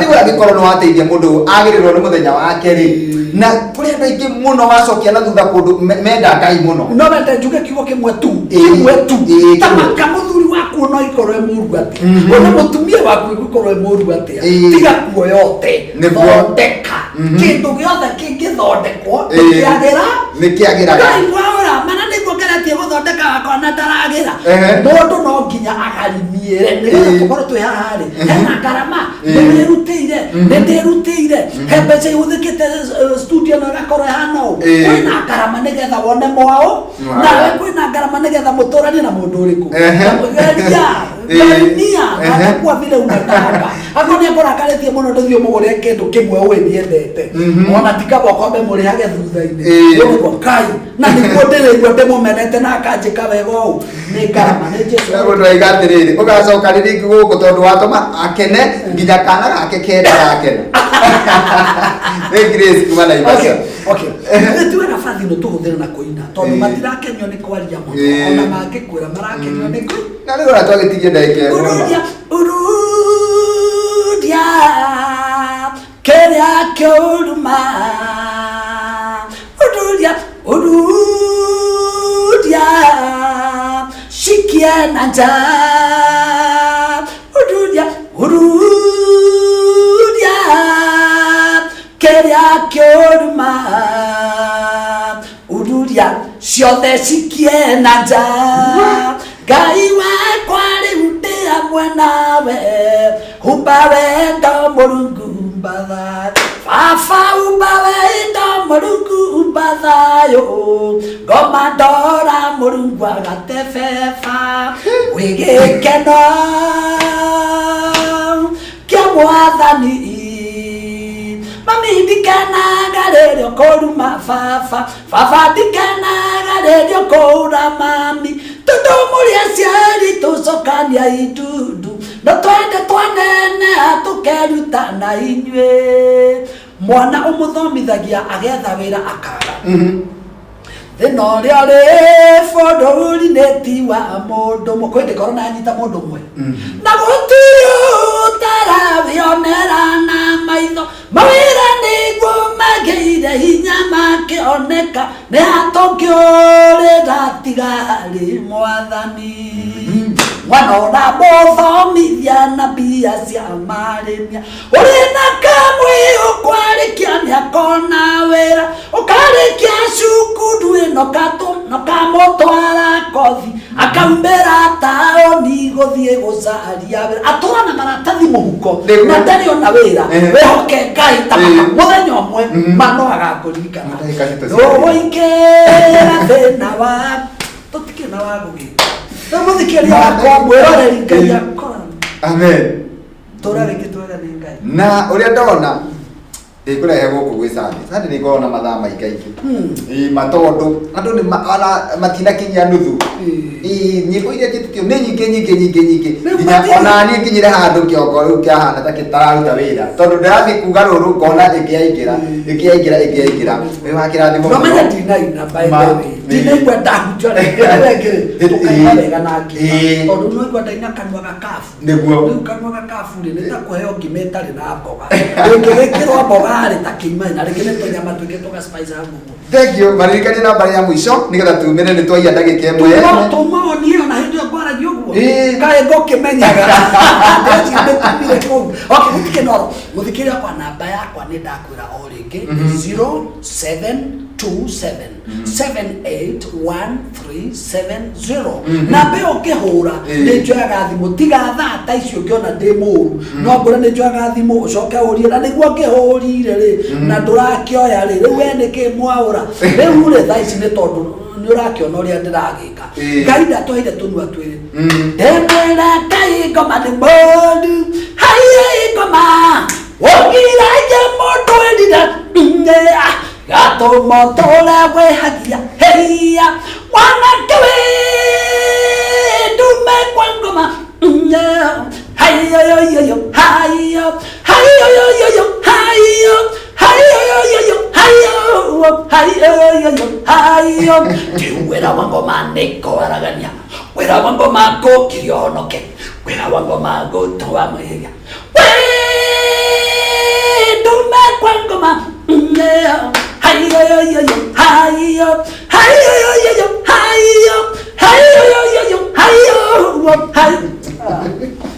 Rĩu angĩkorwo nĩ wateithia mũndũ agĩrĩrwo nĩ mũthenya wake rĩ, na kũrĩ andũ aingĩ mũno wacokia na thutha kũndũ menda Ngai mũno. No wende njuge kiugo kĩmwe tu, kĩmwe tu. Kĩmwe. Ta maka mũthuri waku no ikorwo e mũru atĩa, ona mũtumia waku ĩgũkorwo e mũru atĩa, tiga kuoya ũte. Thondeka kĩndũ gĩothe kĩngĩthondekwo nĩkĩagĩra. Nĩkĩagĩraga. Ngai Mwaũra mana nĩguo ngeretie gũthondeka wakwa na ndaragĩra. Mũndũ no nginya agharimiĩre nĩgetha tũkorwo twĩ haha rĩ, hena ngarama, nĩ wĩrutĩire, nĩ ndĩrutĩire, he mbeca ihũthĩkĩte studio ĩno ĩgakorwo ĩhana ũũ. Kwĩna ngarama nĩgetha wone mwaũ, nawe kwĩna ngarama nĩgetha mũtũranie na mũndũ ũrĩkũ. Geria. Gharimia atakuwa vile unataka. Akorwo nĩ akũrakarĩtie mũno, ndũthiĩ ũmũgũrĩre kĩndũ kĩmwe ũĩ nĩendete, ona ti kaba ũkombe mũrĩhage thutha-inĩ. Ũguo Ngai na nĩguo ndĩrĩigua ndĩmũmenete na akanjĩka wega ũũ, nĩ ngarama nĩ Jesũ. Na mũndũ aiga atĩrĩrĩ, ũgacoka rĩngĩ gũkũ tondũ watũma akene nginya kana gake kenda gakena. Nĩ Grace kuma Naivasha. Okay. Nĩ tuwe nabathi ĩno tũhũthĩre na kũina, tondũ matirakenio nĩ kwaria mũno, ona mangĩkwĩra marakenio nĩ kũina. Na rĩu ona twagĩtigie ndagĩka ĩmwe ma. Urudia, urudia kĩrĩa kĩũruma, urudia, urudia cikie na nja, urudia, urudia kĩrĩa kĩũruma, ururia ciothe cikie na nja. Ngai wakwa, rĩu ndĩ hamwe nawe, humba wendo Mũrungu, humba thayũ Baba, humba wendo Mũrungu, humba thayũ ngoma ndora Mũrungu agatebeba wĩ gĩkeno kĩa Mwathani. Mami, ndikenaga rĩrĩa ũkũruma baba, baba, ndikenaga rĩrĩa ũkũũra mami, tondũ mũrĩ aciari tũcokania indundu, no twende twaneneha tũkeruta na inyuĩ. Mwana ũmũthomithagia agetha wĩra akaga thĩna ũrĩa ũrĩ bũrũri nĩ ti wa mũndũ ũmwe, kwĩ ndĩkorwo na nyita mũndũ ũmwe na gũtirĩ ũtarawĩonera na maitho. Mawĩra nĩguo magĩire hinya makĩoneka, nĩ hatũngĩũrĩra tigarĩ Mwathani. Mwana ũramũthomithia na mbia cia marĩmia, ũrĩ na kamwe ũkwarĩkia mĩaka na wĩra, ũkarĩkia cukuru ĩno katũ kamũtwara kothi, akaumĩra taũni gũthiĩ gũcaria wĩra, atũra na maratathi mũhuko na ndarĩ ona wĩra. Wĩhoke Ngai ta mũthenya ũmwe ma no agakũririkana. Ndagĩka citũ cia Ũgũikĩra thĩna wa tũtikĩrĩ na wa gũgĩka. Rĩu mũthikĩria wakwa, mwĩroreri, Ngai akora. Amen. Tũra rĩngĩ twega nĩ Ngai. Na ũrĩa ndona ndĩkũrehe gũkũ gwĩ Sunday, Sunday nĩ ngoragwo na mathaa maingaingĩ. Ĩ, ma tondũ andũ nĩ ona matinakinyia nuthu. Ĩ, nyĩmbo iria njĩtĩtio nĩ nyingĩ nyingĩ nyingĩ nyingĩ, Rĩu nginya ona niĩ nginyire handũ kĩongo rĩu kĩahana ta gĩtararuta wĩra, tondũ ndĩrathiĩ kuga rũrũ ngona ĩngĩ yaingĩra, ĩngĩ yaingĩra, ĩngĩ yaingĩra. Wĩ wa kĩrathimo Nomenya mũno. ndinaina by the way, ndinaigua ndahunjia rĩngĩ rĩngĩ tũkaina wega na ngima, tondũ noigua ndaina kanua gakabu. Rĩu kanua gakabu rĩ, nĩ ta kũheo ngima ĩtarĩ na mboga, rĩngĩ gĩkĩrwo mboga rĩ ta kĩima, na rĩngĩ nĩ tũnyama twĩkĩtwo ga spice hau ũguo. Thank you. Maririkanie nambari ya mũico nĩgetha tumĩre, nĩ twaiya ndagĩka ĩmwe ene. Tũmaonie ona hĩndĩ ĩyo ngwaragia ũguo. Kaĩ ngũkĩmenyaga ndeci ndĩtumire kũu. Okay, gũtikĩ noro mũthikĩria kwa namba yakwa nĩ ndakwĩra o rĩngĩ, 0727 781370. Namba ĩyo ũngĩhũra, nĩ njoyaga thimũ tiga thaa ta icio ngĩona ndĩ mũru, no ngũre nĩ njoyaga thimũ, ũcoke ũrie na nĩguo ngĩhũrire rĩ na ndũrakĩoya rĩ. Rĩu we nĩkĩ mwaũra rĩu rĩ thaa ici? Nĩ tondũ nĩ ũrakĩona ũrĩa ndĩragĩka. Ngai ndatũheire tũnua twĩrĩ. Ndemwĩra Ngai ngoma nĩ mũru, haiya ngoma ũgiragia mũndũ ĩrira gatũma ũtũre wĩhagia heia mwanake wĩ ndume kwa ngoma, hayoyoyoyo hayo hayoyoyoyo hayo hayoyoyoyo hayo hayoyoyo hayo. Ti wĩra wa ngoma nĩ kwaragania, wĩra wa ngoma gũkiria ũhonoke, wĩra wa ngoma gũtũa mwĩhia wĩ ndume kwa ngoma, hayoyoyoyo hayo hayoyoyoyo hayo hayoyoyoyo hayo hayo.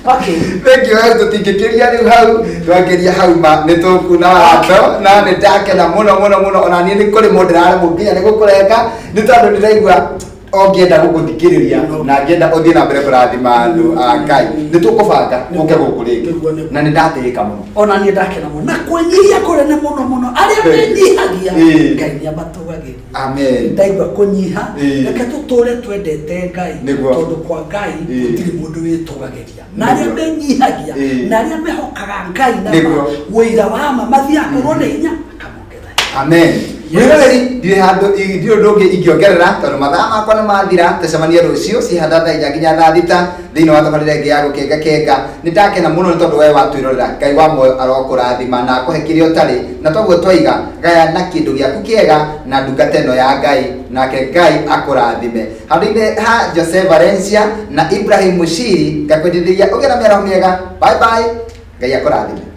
Okay. Thank you. Hau tũtingĩkĩria rĩu, hau twakĩria hau ma nĩ tũkuna watho, na nĩ ndakena mũno mũno mũno. Ona niĩ nĩ kũrĩ mũndũ ndĩraremwo nginya nĩ gũkũrenga, nĩ tondũ ndĩraigua Ũngĩenda gũgũthikĩrĩria na angĩenda ũthiĩ na mbere kũrathima andũ a Ngai, nĩ tũkũbanga ũke gũkũ rĩngĩ. Nĩguo, nĩguo. Na nĩ ndatĩĩka mũno. Ona niĩ ndakena mũno na kwĩnyihia kũnene mũno mũno arĩa menyihagia, Ngai nĩ amatũgagĩria. Amen. Ndaigua kũnyiha. Reke tũtũre twendete Ngai, tondũ kwa Ngai gũtirĩ mũndũ wĩtũgagĩria, na arĩa menyihagia na arĩa mehokaga Ngai na ma, ũira wa ma mathiaga kũrwo nĩ hinya akamongerera. Amen. Mwĩroreri, ndirĩ handũ, ndirĩ ũndũ ũngĩ ingĩongerera tondũ mathaa makwa nĩ mathira. Tũcemanie rũciũ cihanda thaa 4 nginya thaa 6 thĩinĩ wa tabarĩra ĩngĩ ya Gũkenga Kenga. Nĩ ndakena mũno nĩ tondũ we watwĩrorera. Ngai wa muoyo arokũrathima na akũhe kĩrĩa ũtarĩ, na toguo twaiga, gayana kĩndũ gĩaku kĩega na ndungata ĩno ya Ngai, nake Ngai akũrathime. Handũ-inĩ ha Jose Valencia na Ibrahim Mushiri, ngakwendithĩria ũgĩe na mĩaraho mĩega. Bye bye, Ngai akũrathime.